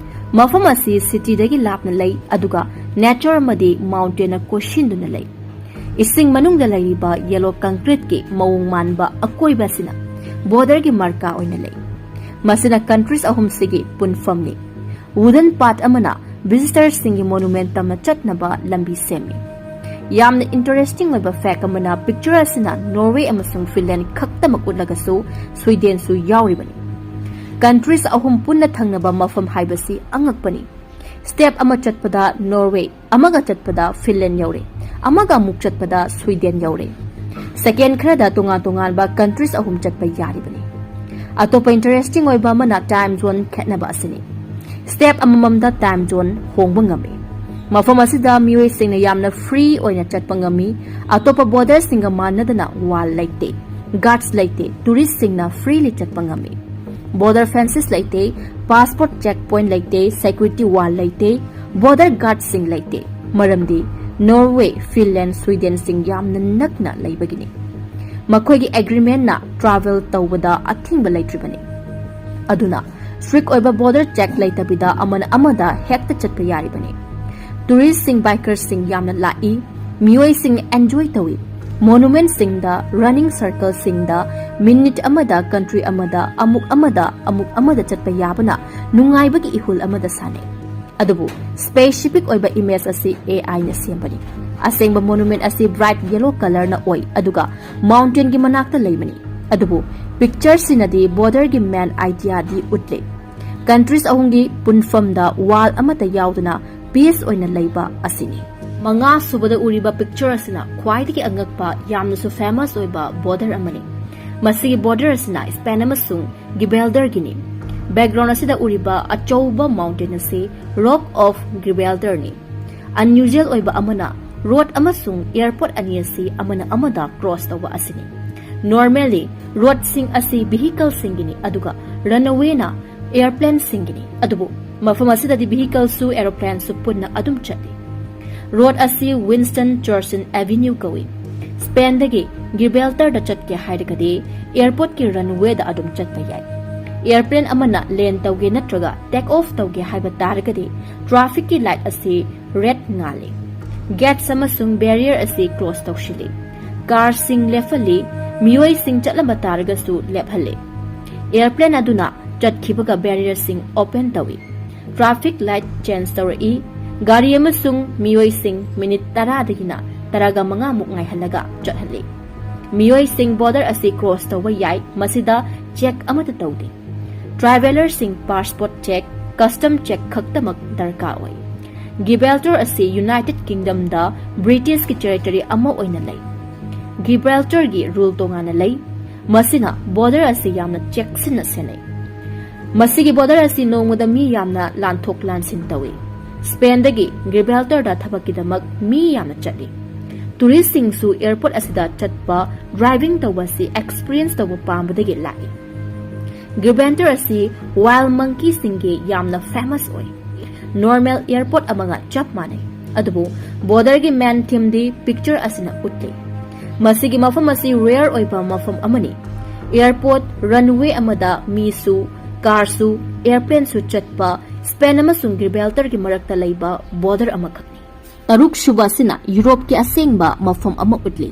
ꯃꯐꯝ ꯑꯁꯤ cityꯗꯒꯤ ꯂꯥꯞꯅ ꯂꯩ, ꯑꯗꯨꯒ nature ꯑꯃꯗꯤ mountainꯅ ꯀꯣꯏꯁꯤꯟꯗꯨꯅ ꯂꯩ꯫ ꯏꯁꯤꯡ ꯃꯅꯨꯡꯗ ꯂꯩꯔꯤꯕ yellow concreteꯀꯤ ꯃꯑꯣꯡ ꯃꯥꯟꯕ ꯑꯀꯣꯏꯕ ꯑꯁꯤꯅ borderꯒꯤ ꯃꯥꯔꯀꯥ ꯑꯣꯏꯅ ꯂꯩ꯫ ꯃꯁꯤꯅ countries ꯑꯍꯨꯝꯁꯤꯒꯤ ꯄꯨꯟꯐꯝꯅꯤ꯫ Wooden path ꯑꯃꯅ visitorꯁꯤꯡꯒꯤ monument ꯇꯝꯅ ꯆꯠꯅꯕ ꯂꯝꯕꯤ ꯁꯦꯝꯃꯤ꯫ ꯌꯥꯝꯅ interesting ꯑꯣꯏꯕ fact ꯑꯃꯅ, picture ꯑꯁꯤꯅ Norway ꯑꯃꯁꯨꯡ Finland ꯈꯛꯇꯃꯛ ꯎꯠꯂꯒꯁꯨ Swedenꯁꯨ ꯌꯥꯎꯔꯤꯕꯅꯤ꯫ Countries ꯑꯍꯨꯝ ꯄꯨꯟꯅ ꯊꯪꯅꯕ ꯃꯐꯝ ꯍꯥꯏꯕꯁꯤ ꯑꯉꯛꯄꯅꯤ꯫ Step ꯑꯃ ꯆꯠꯄꯗ Norway, ꯑꯃꯒ ꯆꯠꯄꯗ Finland ꯌꯧꯔꯦ꯫ ꯑꯃꯒ ꯑꯃꯨꯛ ꯆꯠꯄꯗ ꯁ꯭ꯋꯤꯗꯦꯟ ꯌꯧꯔꯦ꯫ ꯁꯦꯀꯦꯟ ꯈꯔꯗ ꯇꯣꯉꯥꯟ ꯇꯣꯉꯥꯟꯕ countries ꯑꯍꯨꯝ ꯆꯠꯄ ꯌꯥꯔꯤꯕꯅꯤ꯫ ꯑꯇꯣꯞꯄ interesting ꯑꯣꯏꯕ ꯑꯃꯅ time zone ꯈꯦꯠꯅꯕ ꯑꯁꯤꯅꯤ꯫ Step ꯑꯃꯃꯝꯗ time zone ꯍꯣꯡꯕ ꯉꯝꯃꯤ꯫ ꯃꯐꯝ ꯑꯁꯤꯗ ꯃꯤꯑꯣꯏꯁꯤꯡꯅ ꯌꯥꯝꯅ free ꯑꯣꯏꯅ ꯆꯠꯄ ꯉꯝꯃꯤ꯫ ꯑꯇꯣꯞꯄ borderꯁꯤꯡꯒ ꯃꯥꯟꯅꯗꯅ wall ꯂꯩꯇꯦ, guards ꯂꯩꯇꯦ, touristꯁꯤꯡꯅ freely ꯆꯠꯄ ꯉꯝꯃꯤ꯫ Border fences ꯂꯩꯇꯦ, passport check point ꯂꯩꯇꯦ, security wall ꯂꯩꯇꯦ, border guardꯁꯤꯡ ꯂꯩꯇꯦ꯫ ꯃꯔꯝꯗꯤ Norway, Finland, Swedenꯁꯤꯡ ꯌꯥꯝꯅ ꯅꯛꯅ ꯂꯩꯕꯒꯤꯅꯤ꯫ ꯃꯈꯣꯏꯒꯤ agreementꯅ travel ꯇꯧꯕꯗ ꯑꯊꯤꯡꯕ ꯂꯩꯇ꯭ꯔꯤꯕꯅꯤ꯫ ꯑꯗꯨꯅ strict ꯑꯣꯏꯕ border check ꯂꯩꯇꯕꯤꯗ ꯑꯃꯅ ꯑꯃꯗ ꯍꯦꯛꯇ ꯆꯠꯄ ꯌꯥꯔꯤꯕꯅꯤ꯫ Touristꯁꯤꯡ, bikerꯁꯤꯡ ꯌꯥꯝꯅ ꯂꯥꯛꯏ꯫ ꯃꯤꯑꯣꯏꯁꯤꯡ enjoy ꯇꯧꯏ꯫ Monumentꯁꯤꯡꯗ, running circleꯁꯤꯡꯗ, minute ꯑꯃꯗ country ꯑꯃꯗ, ꯑꯃꯨꯛ ꯑꯃꯗ, ꯑꯃꯨꯛ ꯑꯃꯗ ꯆꯠꯄ ꯌꯥꯕꯅ ꯅꯨꯡꯉꯥꯏꯕꯒꯤ ꯏꯍꯨꯜ ꯑꯃꯗ ꯁꯥꯟꯅꯩ꯫ ꯑꯗꯨꯕꯨ specific ꯑꯣꯏꯕ image ꯑꯁꯤ AIꯅ ꯁꯦꯝꯕꯅꯤ꯫ ꯑꯁꯦꯡꯕ monument ꯑꯁꯤ bright yellow colourꯅ ꯑꯣꯏ, ꯑꯗꯨꯒ mountainꯒꯤ ꯃꯅꯥꯛꯇ ꯂꯩꯕꯅꯤ꯫ ꯑꯗꯨꯕꯨ pictureꯁꯤꯅꯗꯤ borderꯒꯤ main ideaꯗꯤ ꯎꯠꯂꯦ꯫ Countries ꯑꯍꯨꯝꯒꯤ ꯄꯨꯟꯐꯝꯗ wall ꯑꯃꯠꯇ ꯌꯥꯎꯗꯅ peace ꯑꯣꯏꯅ ꯂꯩꯕ ꯑꯁꯤꯅꯤ꯫ ꯃꯉꯥ ꯁꯨꯕꯗ ꯎꯔꯤꯕ picture ꯑꯁꯤꯅ ꯈ꯭ꯋꯥꯏꯗꯒꯤ ꯑꯉꯛꯄ, ꯌꯥꯝꯅꯁꯨ famous ꯑꯣꯏꯕ border ꯑꯃꯅꯤ꯫ ꯃꯁꯤꯒꯤ border ꯑꯁꯤꯅ Spain ꯑꯃꯁꯨꯡ Gibraltarꯒꯤꯅꯤ꯫ Background ꯑꯁꯤꯗ ꯎꯔꯤꯕ ꯑꯆꯧꯕ mountain ꯑꯁꯤ Rock of Gibraltarꯅꯤ꯫ Unusual ꯑꯣꯏꯕ ꯑꯃꯅ, road ꯑꯃꯁꯨꯡ airport ꯑꯅꯤ ꯑꯁꯤ ꯑꯃꯅ ꯑꯃꯗ cross ꯇꯧꯕ ꯑꯁꯤꯅꯤ꯫ Normally, roadꯁꯤꯡ ꯑꯁꯤ vehicleꯁꯤꯡꯒꯤꯅꯤ, ꯑꯗꯨꯒ runwayꯅ airplaneꯁꯤꯡꯒꯤꯅꯤ꯫ ꯑꯗꯨꯕꯨ ꯃꯐꯝ ꯑꯁꯤꯗꯗꯤ vehicleꯁꯨ aeroplaneꯁꯨ ꯄꯨꯟꯅ ꯑꯗꯨꯝ ꯆꯠꯂꯤ꯫ Road ꯑꯁꯤ Winston Churchill Avenue ꯀꯧꯏ꯫ Spainꯗꯒꯤ Gibraltarꯗ ꯆꯠꯀꯦ ꯍꯥꯏꯔꯒꯗꯤ airportꯀꯤ runwayꯗ ꯑꯗꯨꯝ ꯆꯠꯄ ꯌꯥꯏ꯫ Airplane ꯑꯃꯅ land ꯇꯧꯒꯦ ꯅꯠꯇ꯭ꯔꯒ take off ꯇꯧꯒꯦ ꯍꯥꯏꯕ ꯇꯥꯔꯒꯗꯤ trafficꯀꯤ light ꯑꯁꯤ red ꯉꯥꯜꯂꯤ꯫ Gates ꯑꯃꯁꯨꯡ barrier ꯑꯁꯤ cross ꯇꯧꯁꯤꯜꯂꯤ꯫ Carꯁꯤꯡ ꯂꯦꯞꯍꯜꯂꯤ, ꯃꯤꯑꯣꯏꯁꯤꯡ ꯆꯠꯂꯝꯕ ꯇꯥꯔꯒꯁꯨ ꯂꯦꯞꯍꯜꯂꯤ꯫ Airplane ꯑꯗꯨꯅ ꯆꯠꯈꯤꯕꯒ barrierꯁꯤꯡ open ꯇꯧꯏ꯫ Traffic light change ꯇꯧꯔꯛꯏ꯫ ꯒꯥꯔꯤ ꯑꯃꯁꯨꯡ ꯃꯤꯑꯣꯏꯁꯤꯡ minute ꯇꯔꯥꯗꯒꯤꯅ ꯇꯔꯥꯒ ꯃꯉꯥꯃꯨꯛ ꯉꯥꯏꯍꯜꯂꯒ ꯆꯠꯍꯜꯂꯤ꯫ ꯃꯤꯑꯣꯏꯁꯤꯡ border ꯑꯁꯤ cross ꯇꯧꯕ ꯌꯥꯏ, ꯃꯁꯤꯗ check ꯑꯃꯠꯇ ꯇꯧꯗꯦ꯫ Travellerꯁꯤꯡ passport check, custom check ꯈꯛꯇꯃꯛ ꯗꯔꯀꯥꯔ ꯑꯣꯏ꯫ ꯒꯤꯕ꯭ꯔꯦꯜꯇꯔ ꯑꯁꯤ ꯌꯨꯅꯥꯏꯇꯦꯗ ꯀꯤꯡꯗꯝꯗ ꯕ꯭ꯔꯤꯇꯤꯁꯀꯤ ꯇꯦꯔꯤꯇꯣꯔꯤ ꯑꯃ ꯑꯣꯏꯅ ꯂꯩ꯫ ꯒꯤꯕ꯭ꯔꯦꯜꯇꯔꯒꯤ ꯔꯨꯜ ꯇꯣꯉꯥꯟꯅ ꯂꯩ꯫ ꯃꯁꯤꯅ ꯕꯣꯔꯗꯔ ꯑꯁꯤ ꯌꯥꯝꯅ ꯆꯦꯛꯁꯤꯟꯅ ꯁꯦꯟꯅꯩ꯫ ꯃꯁꯤꯒꯤ ꯕꯣꯔꯗꯔ ꯑꯁꯤ ꯅꯣꯡꯃꯗ ꯃꯤ ꯌꯥꯝꯅ ꯂꯥꯟꯊꯣꯛ ꯂꯥꯟꯁꯤꯟ ꯇꯧꯏ꯫ ꯁ꯭ꯄꯦꯟꯗꯒꯤ ꯒꯤꯕ꯭ꯔꯦꯜꯇꯔꯗ ꯊꯕꯛꯀꯤꯗꯃꯛ ꯃꯤ ꯌꯥꯝꯅ ꯆꯠꯂꯤ꯫ ꯇꯨꯔꯤꯁꯁꯤꯡꯁꯨ ꯑꯦꯌꯔꯄꯣꯔꯠ ꯑꯁꯤꯗ ꯆꯠꯄ, ꯗ꯭ꯔꯥꯏꯚꯤꯡ ꯇꯧꯕ ꯑꯁꯤ ꯑꯦꯛꯁꯄꯤꯔꯤꯌꯦꯟꯁ ꯇꯧꯕ ꯄꯥꯝꯕꯗꯒꯤ ꯂꯥꯛꯏ꯫ ꯒꯤꯕ꯭ꯔꯦꯜꯇꯔ ꯑꯁꯤ ꯋꯥꯏꯜꯗ ꯃꯪꯀꯤꯁꯤꯡꯒꯤ ꯌꯥꯝꯅ ꯐꯦꯃꯁ ꯑꯣꯏ꯫ ꯅꯣꯔꯃꯦꯜ ꯑꯦꯌꯔꯄꯣꯔꯠ ꯑꯃꯒ ꯆꯞ ꯃꯥꯟꯅꯩ, ꯑꯗꯨꯕꯨ ꯕꯣꯔꯗꯔꯒꯤ ꯃꯦꯟ ꯊꯤꯝꯗꯤ ꯄꯤꯛꯆꯔ ꯑꯁꯤꯅ ꯎꯠꯂꯤ꯫ ꯃꯁꯤꯒꯤ ꯃꯐꯝ ꯑꯁꯤ ꯔꯦꯌꯔ ꯑꯣꯏꯕ ꯃꯐꯝ ꯑꯃꯅꯤ꯫ ꯑꯦꯌꯔꯄꯣꯔꯠ ꯔꯟꯋꯦ ꯑꯃꯗ ꯃꯤꯁꯨ, ꯀꯥꯔꯁꯨ, ꯑꯦꯌꯔꯄ꯭ꯂꯦꯟꯁꯨ ꯆꯠꯄ ꯁ꯭ꯄꯦꯟ ꯑꯃꯁꯨꯡ ꯒꯤꯕ꯭ꯔꯦꯜꯇꯔꯒꯤ ꯃꯔꯛꯇ ꯂꯩꯕ ꯕꯣꯔꯗꯔ ꯑꯃꯈꯛꯅꯤ꯫ ꯇꯔꯨꯛꯁꯨꯕ ꯑꯁꯤꯅ ꯌꯨꯔꯣꯞꯀꯤ ꯑꯁꯦꯡꯕ ꯃꯐꯝ ꯑꯃ ꯎꯠꯂꯤ꯫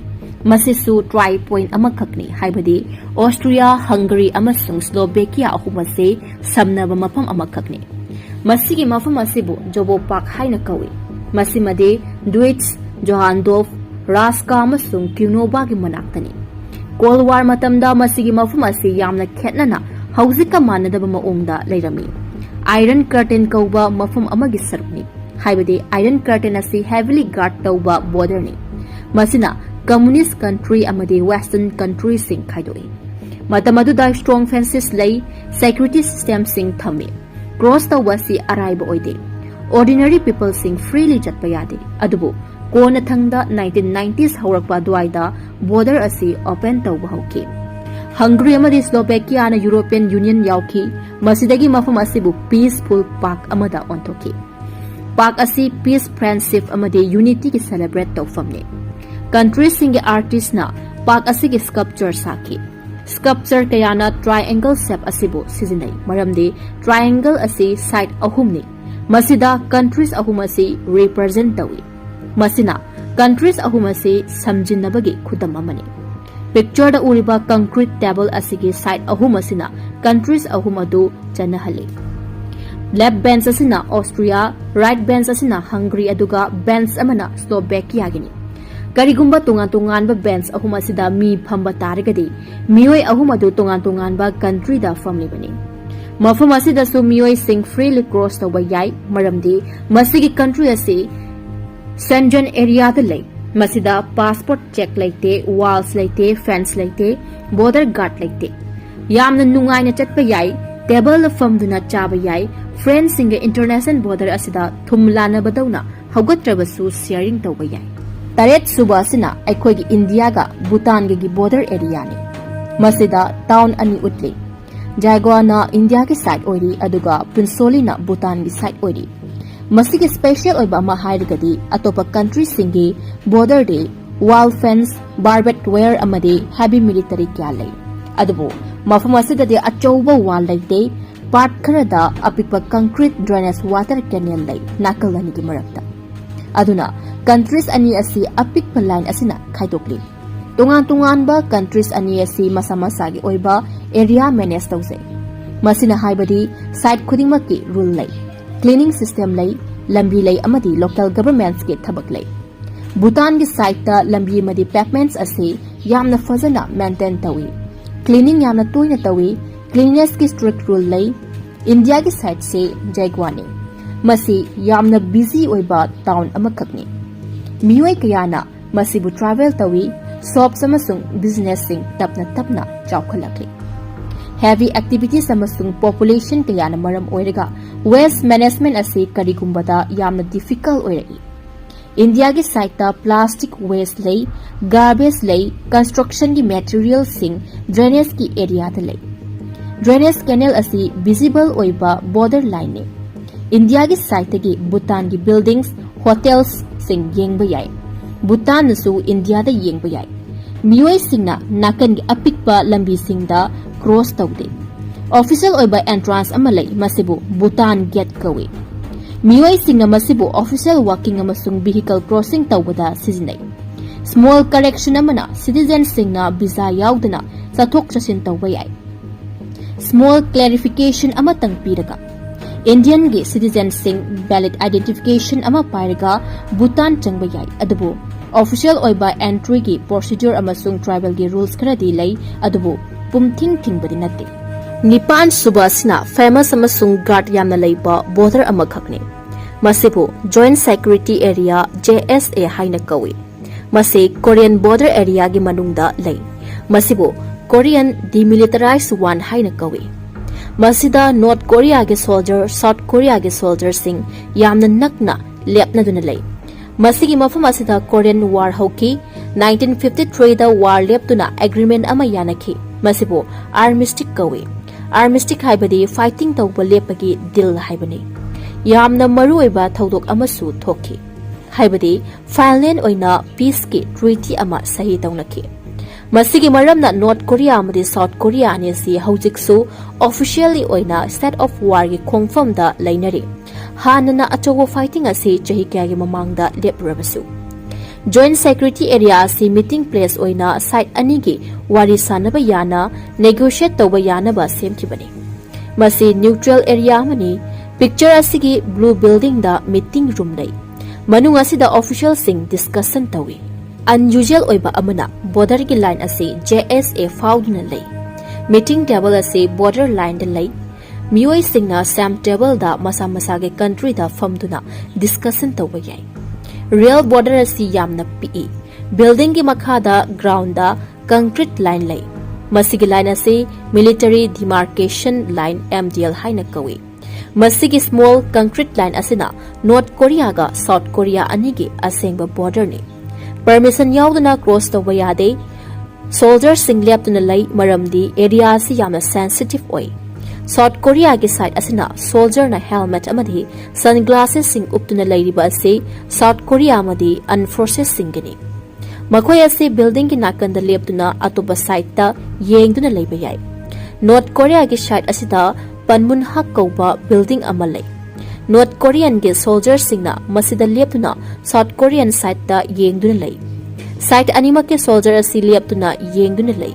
ꯃꯁꯤꯁꯨ ꯇ꯭ꯔꯥꯏ ꯄꯣꯏꯟꯠ ꯑꯃꯈꯛꯅꯤ, ꯍꯥꯏꯕꯗꯤ ꯑꯣꯁꯇ꯭ꯔꯤꯌꯥ, ꯍꯪꯒꯔꯤ ꯑꯃꯁꯨꯡ ꯁ꯭ꯂꯣꯚꯦꯀꯤꯌꯥ ꯑꯍꯨꯝ ꯑꯁꯤ ꯁꯝꯅꯕ ꯃꯐꯝ ꯑꯃꯈꯛꯅꯤ꯫ ꯃꯁꯤꯒꯤ ꯃꯐꯝ ꯑꯁꯤꯕꯨ ꯖꯣꯕꯣ ꯄꯥꯔꯛ ꯍꯥꯏꯅ ꯀꯧꯏ꯫ ꯃꯁꯤꯃꯗꯤ ꯗ꯭ꯋꯤꯠꯁ, ꯖꯣꯍꯥꯟꯗꯣꯐ, ꯔꯥꯁꯀꯥ ꯑꯃꯁꯨꯡ ꯀ꯭ꯌꯨꯅꯣꯕꯥꯒꯤ ꯃꯅꯥꯛꯇꯅꯤ꯫ ꯀꯣꯜꯗ ꯋꯥꯔ ꯃꯇꯝꯗ ꯃꯁꯤꯒꯤ ꯃꯐꯝ ꯑꯁꯤ ꯌꯥꯝꯅ ꯈꯦꯠꯅꯅ ꯍꯧꯖꯤꯛꯀ ꯃꯥꯟꯅꯗꯕ ꯃꯑꯣꯡꯗ ꯂꯩꯔꯝꯃꯤ꯫ ꯑꯥꯏꯔꯟ ꯀꯔꯇꯦꯟ ꯀꯧꯕ ꯃꯐꯝ ꯑꯃꯒꯤ ꯁꯔꯨꯛꯅꯤ, ꯍꯥꯏꯕꯗꯤ ꯑꯥꯏꯔꯟ ꯀꯔꯇꯦꯟ ꯑꯁꯤ ꯍꯦꯚꯤꯂꯤ ꯒꯥꯔꯗ ꯇꯧꯕ ꯕꯣꯔꯗꯔꯅꯤ꯫ ꯃꯁꯤꯅ ꯀꯝꯃꯨꯅꯤꯁ꯭ꯠ ꯀꯟꯇ꯭ꯔꯤ ꯑꯃꯗꯤ ꯋꯦꯁꯇꯔꯟ ꯀꯟꯇ꯭ꯔꯤꯁꯤꯡ ꯈꯥꯏꯗꯣꯛꯏ꯫ ꯃꯇꯝ ꯑꯗꯨꯗ ꯁ꯭ꯇ꯭ꯔꯣꯡ ꯐꯦꯟꯁꯦꯁ ꯂꯩ, ꯁꯦꯀ꯭ꯌꯨꯔꯤꯇꯤ ꯁꯤꯁꯇꯦꯝꯁꯤꯡ ꯊꯝꯃꯤ꯫ ꯀ꯭ꯔꯣꯁ ꯇꯧꯕ ꯑꯁꯤ ꯑꯔꯥꯏꯕ ꯑꯣꯏꯗꯦ꯫ ꯑꯣꯔꯗꯤꯅꯔꯤ ꯄꯤꯄꯜꯁꯤꯡ ꯐ꯭ꯔꯤꯂꯤ ꯆꯠꯄ ꯌꯥꯗꯦ꯫ ꯑꯗꯨꯕꯨ ꯀꯣꯟꯅꯊꯪꯗ ꯅꯥꯏꯟꯇꯤꯟ ꯅꯥꯏꯟꯇꯤꯁ ꯍꯧꯔꯛꯄ ꯑꯗꯨꯋꯥꯏꯗ ꯕꯣꯔꯗꯔ ꯑꯁꯤ ꯑꯣꯄꯟ ꯇꯧꯕ ꯍꯧꯈꯤ꯫ ꯍꯪꯒꯔꯤ ꯑꯃꯗꯤ ꯁ꯭ꯂꯣꯚꯦꯀꯤꯌꯥꯅ ꯌꯨꯔꯣꯄꯤꯌꯟ ꯌꯨꯅꯤꯌꯟ ꯌꯥꯎꯈꯤ꯫ ꯃꯁꯤꯗꯒꯤ ꯃꯐꯝ ꯑꯁꯤꯕꯨ ꯄꯤꯁꯐꯨꯜ ꯄꯥꯛ ꯑꯃꯗ ꯑꯣꯟꯊꯣꯛꯈꯤ꯫ ꯄꯥꯛ ꯑꯁꯤ ꯄꯤꯁ, ꯐ꯭ꯔꯦꯟꯗꯁꯤꯞ ꯑꯃꯗꯤ ꯌꯨꯅꯤꯇꯤꯒꯤ ꯁꯦꯂꯦꯕ꯭ꯔꯦꯠ ꯇꯧꯐꯝꯅꯤ꯫ ꯀꯟꯇ꯭ꯔꯤꯁꯤꯡꯒꯤ ꯑꯥꯔꯇꯤꯁ꯭ꯠꯅ ꯄꯥꯛ ꯑꯁꯤꯒꯤ ꯁ꯭ꯀꯜꯞꯆꯔ ꯁꯥꯈꯤ꯫ ꯁ꯭ꯀꯜꯞꯆꯔ ꯀꯌꯥꯅ ꯇ꯭ꯔꯥꯏꯑꯦꯡꯒꯜ ꯁꯦꯞ ꯑꯁꯤꯕꯨ ꯁꯤꯖꯤꯟꯅꯩ, ꯃꯔꯝꯗꯤ ꯇ꯭ꯔꯥꯏꯑꯦꯡꯒꯜ ꯑꯁꯤ ꯁꯥꯏꯗ ꯑꯍꯨꯝꯅꯤ꯫ ꯃꯁꯤꯗ ꯀꯟꯇ꯭ꯔꯤꯁ ꯑꯍꯨꯝ ꯑꯁꯤ ꯔꯤꯄ꯭ꯔꯖꯦꯟꯠ ꯇꯧꯏ꯫ ꯃꯁꯤꯅ ꯀꯟꯇ꯭ꯔꯤꯁ ꯑꯍꯨꯝ ꯑꯁꯤ ꯁꯝꯖꯤꯟꯅꯕꯒꯤ ꯈꯨꯗꯝ ꯑꯃꯅꯤ꯫ ꯄꯤꯛꯆꯔꯗ ꯎꯔꯤꯕ ꯀꯪꯀ꯭ꯔꯤꯠ ꯇꯦꯕꯜ ꯑꯁꯤꯒꯤ ꯁꯥꯏꯗ ꯑꯍꯨꯝ ꯑꯁꯤꯅ ꯀꯟꯇ꯭ꯔꯤꯁ ꯑꯍꯨꯝ ꯑꯗꯨ ꯆꯠꯅꯍꯜꯂꯤ꯫ ꯂꯦꯐ ꯕꯦꯟꯆ ꯑꯁꯤꯅ ꯑꯣꯁꯇ꯭ꯔꯤꯌꯥ, ꯔꯥꯏꯠ ꯕꯦꯟꯆ ꯑꯁꯤꯅ ꯍꯪꯒꯔꯤ, ꯑꯗꯨꯒ ꯕꯦꯟꯆ ꯑꯃꯅ ꯁ꯭ꯂꯣꯚꯦꯀꯤꯌꯥꯒꯤꯅꯤ꯫ ꯀꯔꯤꯒꯨꯝꯕ ꯇꯣꯉꯥꯟ ꯇꯣꯉꯥꯟꯕ ꯕꯦꯟꯆ ꯑꯍꯨꯝ ꯑꯁꯤꯗ ꯃꯤ ꯐꯝꯕ ꯇꯥꯔꯒꯗꯤ, ꯃꯤꯑꯣꯏ ꯑꯍꯨꯝ ꯑꯗꯨ ꯇꯣꯉꯥꯟ ꯇꯣꯉꯥꯟꯕ ꯀꯟꯇ꯭ꯔꯤꯗ ꯐꯝꯂꯤꯕꯅꯤ꯫ ꯃꯐꯝ ꯑꯁꯤꯗꯁꯨ ꯃꯤꯑꯣꯏꯁꯤꯡ freely cross ꯇꯧꯕ ꯌꯥꯏ, ꯃꯔꯝꯗꯤ ꯃꯁꯤꯒꯤ country ꯑꯁꯤ Schengen areaꯗ ꯂꯩ꯫ ꯃꯁꯤꯗ passport check ꯂꯩꯇꯦ, walls ꯂꯩꯇꯦ, fence ꯂꯩꯇꯦ, border guard ꯂꯩꯇꯦ꯫ ꯌꯥꯝꯅ ꯅꯨꯡꯉꯥꯏꯅ ꯆꯠꯄ ꯌꯥꯏ, tableꯗ ꯐꯝꯗꯨꯅ ꯆꯥꯕ ꯌꯥꯏ, friendꯁꯤꯡꯒ international border ꯑꯁꯤꯗ ꯊꯨꯝ ꯂꯥꯟꯅꯕꯗꯧꯅ ꯍꯧꯒꯠꯇ꯭ꯔꯕꯁꯨ sharing ꯇꯧꯕ ꯌꯥꯏ꯫ ꯇꯔꯦꯠ ꯁꯨꯕ ꯑꯁꯤꯅ ꯑꯩꯈꯣꯏꯒꯤ ꯏꯟꯗꯤꯌꯥꯒ ꯚꯨꯇꯥꯟꯒꯒꯤ border areaꯅꯤ꯫ ꯃꯁꯤꯗ town ꯑꯅꯤ ꯎꯠꯂꯤ꯫ ꯖꯥꯏꯒ꯭ꯋꯥꯅ ꯏꯟꯗꯤꯌꯥꯒꯤ side ꯑꯣꯏꯔꯤ, ꯑꯗꯨꯒ ꯄꯨꯟꯁꯣꯂꯤꯅ ꯚꯨꯇꯥꯟꯒꯤ side ꯑꯣꯏꯔꯤ꯫ ꯃꯁꯤꯒꯤ special ꯑꯣꯏꯕ ꯑꯃ ꯍꯥꯏꯔꯒꯗꯤ ꯑꯇꯣꯞꯄ countryꯁꯤꯡꯒꯤ borderꯗꯤ wall fence, barbed wire ꯑꯃꯗꯤ heavy military ꯀꯌꯥ ꯂꯩ꯫ ꯑꯗꯨꯕꯨ ꯃꯐꯝ ꯑꯁꯤꯗꯗꯤ ꯑꯆꯧꯕ wall ꯂꯩꯇꯦ꯫ Part ꯈꯔꯗ ꯑꯄꯤꯛꯄ concrete drainage water canal ꯂꯩ ꯅꯥꯀꯜ ꯑꯅꯤꯒꯤ ꯃꯔꯛꯇ꯫ ꯑꯗꯨꯅ countries ꯑꯅꯤ ꯑꯁꯤ ꯑꯄꯤꯛꯄ line ꯑꯁꯤꯅ ꯈꯥꯏꯗꯣꯛꯂꯤ꯫ ꯇꯣꯉꯥꯟ ꯇꯣꯉꯥꯟꯕ countries ꯑꯅꯤ ꯑꯁꯤ ꯃꯁꯥ ꯃꯁꯥꯒꯤ ꯑꯣꯏꯕ area manage ꯇꯧꯖꯩ꯫ ꯃꯁꯤꯅ ꯍꯥꯏꯕꯗꯤ side ꯈꯨꯗꯤꯡꯃꯛꯀꯤ rule ꯂꯩ, cleaning system ꯂꯩ, ꯂꯝꯕꯤ ꯂꯩ ꯑꯃꯗꯤ local governmentsꯀꯤ ꯊꯕꯛ ꯂꯩ꯫ ꯚꯨꯇꯥꯟꯒꯤ sideꯇ ꯂꯝꯕꯤ ꯑꯃꯗꯤ pavements ꯑꯁꯤ ꯌꯥꯝꯅ ꯐꯖꯅ maintain ꯇꯧꯏ꯫ Cleaning ꯌꯥꯝꯅ ꯇꯣꯏꯅ ꯇꯧꯏ꯫ Cleanlinessꯀꯤ strict rule ꯂꯩ꯫ ꯏꯟꯗꯤꯌꯥꯒꯤ sideꯁꯦ ꯖꯥꯏꯒ꯭ꯋꯥꯅꯤ꯫ ꯃꯁꯤ ꯌꯥꯝꯅ busy ꯑꯣꯏꯕ town ꯑꯃꯈꯛꯅꯤ꯫ ꯃꯤꯑꯣꯏ ꯀꯌꯥꯅ ꯃꯁꯤꯕꯨ travel ꯇꯧꯏ꯫ Shops ꯑꯃꯁꯨꯡ businessꯁꯤꯡ ꯇꯞꯅ ꯇꯞꯅ ꯆꯥꯎꯈꯠꯂꯛꯂꯤ꯫ Heavy activities ꯑꯃꯁꯨꯡ population ꯀꯌꯥꯅ ꯃꯔꯝ ꯑꯣꯏꯔꯒ waste management ꯑꯁꯤ ꯀꯔꯤꯒꯨꯝꯕꯗ ꯌꯥꯝꯅ difficult ꯑꯣꯏꯔꯛꯏ꯫ ꯏꯟꯗꯤꯌꯥꯒꯤ sideꯇ plastic waste ꯂꯩ, garbage ꯂꯩ, constructionꯒꯤ materialꯁꯤꯡ drainageꯀꯤ areaꯗ ꯂꯩ꯫ Drainage canal ꯑꯁꯤ visible ꯑꯣꯏꯕ border lineꯅꯤ꯫ ꯏꯟꯗꯤꯌꯥꯒꯤ sideꯇꯒꯤ ꯚꯨꯇꯥꯟꯒꯤ buildings, hotelsꯁꯤꯡ ꯌꯦꯡꯕ ꯌꯥꯏ꯫ ꯚꯨꯇꯥꯟꯅꯁꯨ ꯏꯟꯗꯤꯌꯥꯗ ꯌꯦꯡꯕ ꯌꯥꯏ꯫ ꯃꯤꯑꯣꯏꯁꯤꯡꯅ ꯅꯥꯀꯟꯒꯤ ꯑꯄꯤꯛꯄ ꯂꯝꯕꯤꯁꯤꯡꯗ cross ꯇꯧꯗꯦ꯫ Official ꯑꯣꯏꯕ entrance ꯑꯃ ꯂꯩ, ꯃꯁꯤꯕꯨ ꯚꯨꯇꯥꯟ gate ꯀꯧꯏ꯫ ꯃꯤꯑꯣꯏꯁꯤꯡꯅ ꯃꯁꯤꯕꯨ official walking ꯑꯃꯁꯨꯡ vehicle crossing ꯇꯧꯕꯗ ꯁꯤꯖꯤꯟꯅꯩ꯫ Small correction ꯑꯃꯅ, citizenꯁꯤꯡꯅ visa ꯌꯥꯎꯗꯅ ꯆꯠꯊꯣꯛ ꯆꯠꯁꯤꯟ ꯇꯧꯕ ꯌꯥꯏ꯫ Small clarification ꯑꯃꯇꯪ ꯄꯤꯔꯒ, Indianꯒꯤ citizenꯁꯤꯡ valid identification ꯑꯃ ꯄꯥꯏꯔꯒ ꯚꯨꯇꯥꯟ ꯆꯪꯕ ꯌꯥꯏ, ꯑꯗꯨꯕꯨ official ꯑꯣꯏꯕ entryꯒꯤ procedure ꯑꯃꯁꯨꯡ travelꯒꯤ rules ꯈꯔꯗꯤ ꯂꯩ, ꯑꯗꯨꯕꯨ ꯄꯨꯝꯊꯤꯡ ꯊꯤꯡꯕꯗꯤ ꯅꯠꯇꯦ꯫ ꯅꯤꯄꯥꯟ ꯁꯨꯕ ꯑꯁꯤꯅ famous ꯑꯃꯁꯨꯡ guard ꯌꯥꯝꯅ ꯂꯩꯕ border ꯑꯃꯈꯛꯅꯤ꯫ ꯃꯁꯤꯕꯨ Joint Security Area, J S A, ꯍꯥꯏꯅ ꯀꯧꯏ꯫ ꯃꯁꯤ Korean border areaꯒꯤ ꯃꯅꯨꯡꯗ ꯂꯩ꯫ ꯃꯁꯤꯕꯨ Korean Demilitarized One ꯍꯥꯏꯅ ꯀꯧꯏ꯫ ꯃꯁꯤꯗ North Koreaꯒꯤ soldier, South Koreaꯒꯤ soldierꯁꯤꯡ ꯌꯥꯝꯅ ꯅꯛꯅ ꯂꯦꯞꯅꯗꯨꯅ ꯂꯩ꯫ ꯃꯁꯤꯒꯤ ꯃꯐꯝ ꯑꯁꯤꯗ Korean War ꯍꯧꯈꯤ꯫ Nineteen fifty threeꯗ war ꯂꯦꯞꯇꯨꯅ agreement ꯑꯃ ꯌꯥꯅꯈꯤ꯫ ꯃꯁꯤꯕꯨ armistice ꯀꯧꯏ꯫ Armistice ꯍꯥꯏꯕꯗꯤ fighting ꯇꯧꯕ ꯂꯦꯞꯄꯒꯤ deal ꯍꯥꯏꯕꯅꯤ꯫ ꯌꯥꯝꯅ ꯃꯔꯨꯑꯣꯏꯕ ꯊꯧꯗꯣꯛ ꯑꯃꯁꯨ ꯊꯣꯛꯈꯤ, ꯍꯥꯏꯕꯗꯤ Finland ꯑꯣꯏꯅ peaceꯀꯤ treaty ꯑꯃ ꯁꯍꯤ ꯇꯧꯅꯈꯤ꯫ ꯃꯁꯤꯒꯤ ꯃꯔꯝꯅ North Korea ꯑꯃꯗꯤ South Korea ꯑꯅꯤꯁꯤ ꯍꯧꯖꯤꯛꯁꯨ officially ꯑꯣꯏꯅ state of warꯒꯤ ꯈꯣꯡꯐꯝꯗ ꯂꯩꯅꯔꯤ꯫ ꯍꯥꯟꯅꯅ ꯑꯆꯧꯕ fighting ꯑꯁꯤ ꯆꯍꯤ ꯀꯌꯥꯒꯤ ꯃꯃꯥꯡꯗ ꯂꯦꯞꯂꯨꯔꯕꯁꯨ꯫ Joint Security Area ꯑꯁꯤ meeting place ꯑꯣꯏꯅ side ꯑꯅꯤꯒꯤ ꯋꯥꯔꯤ ꯁꯥꯅꯕ ꯌꯥꯅ, negotiate ꯇꯧꯕ ꯌꯥꯅꯕ ꯁꯦꯝꯈꯤꯕꯅꯤ꯫ ꯃꯁꯤ neutral area ꯑꯃꯅꯤ꯫ Picture ꯑꯁꯤꯒꯤ blue buildingꯗ meeting room ꯂꯩ꯫ ꯃꯅꯨꯡ ꯑꯁꯤꯗ officialꯁꯤꯡ discussion ꯇꯧꯏ꯫ Unusual ꯑꯣꯏꯕ ꯑꯃꯅ, borderꯒꯤ line ꯑꯁꯤ J S A ꯐꯥꯎꯗꯨꯅ ꯂꯩ꯫ Meeting table ꯑꯁꯤ border lineꯗ ꯂꯩ꯫ ꯃꯤꯑꯣꯏꯁꯤꯡꯅ same tableꯗ ꯃꯁꯥ ꯃꯁꯥꯒꯤ countryꯗ ꯐꯝꯗꯨꯅ discussion ꯇꯧꯕ ꯌꯥꯏ꯫ Real border ꯑꯁꯤ ꯌꯥꯝꯅ ꯄꯤꯛꯏ꯫ Buildingꯒꯤ ꯃꯈꯥꯗ groundꯗ concrete line ꯂꯩ꯫ ꯃꯁꯤꯒꯤ line ꯑꯁꯤ Military Demarcation Line, M D L, ꯍꯥꯏꯅ ꯀꯧꯏ꯫ ꯃꯁꯤꯒꯤ small concrete line ꯑꯁꯤꯅ North Koreaꯒ South Korea ꯑꯅꯤꯒꯤ ꯑꯁꯦꯡꯕ borderꯅꯤ꯫ Permission ꯌꯥꯎꯗꯅ cross ꯇꯧꯕ ꯌꯥꯗꯦ꯫ Soldierꯁꯤꯡ ꯂꯦꯞꯇꯨꯅ ꯂꯩ, ꯃꯔꯝꯗꯤ area ꯑꯁꯤ ꯌꯥꯝꯅ sensitive ꯑꯣꯏ꯫ South Koreaꯒꯤ side ꯑꯁꯤꯅ soldierꯅ helmet ꯑꯃꯗꯤ sunglassesꯁꯤꯡ ꯎꯞꯇꯨꯅ ꯂꯩꯔꯤꯕ ꯑꯁꯤ South Korea ꯑꯃꯗꯤ armed forcesꯁꯤꯡꯒꯤꯅꯤ꯫ ꯃꯈꯣꯏ ꯑꯁꯤ buildingꯒꯤ ꯅꯥꯀꯟꯗ ꯂꯦꯞꯇꯨꯅ ꯑꯇꯣꯞꯄ sideꯇ ꯌꯦꯡꯗꯨꯅ ꯂꯩꯕ ꯌꯥꯏ꯫ North Koreaꯒꯤ side ꯑꯁꯤꯗ Panmunjak ꯀꯧꯕ building ꯑꯃ ꯂꯩ꯫ North Koreanꯒꯤ soldierꯁꯤꯡꯅ ꯃꯁꯤꯗ ꯂꯦꯞꯇꯨꯅ South Korean sideꯇ ꯌꯦꯡꯗꯨꯅ ꯂꯩ꯫ Side ꯑꯅꯤꯃꯛꯀꯤ soldier ꯑꯁꯤ ꯂꯦꯞꯇꯨꯅ ꯌꯦꯡꯗꯨꯅ ꯂꯩ꯫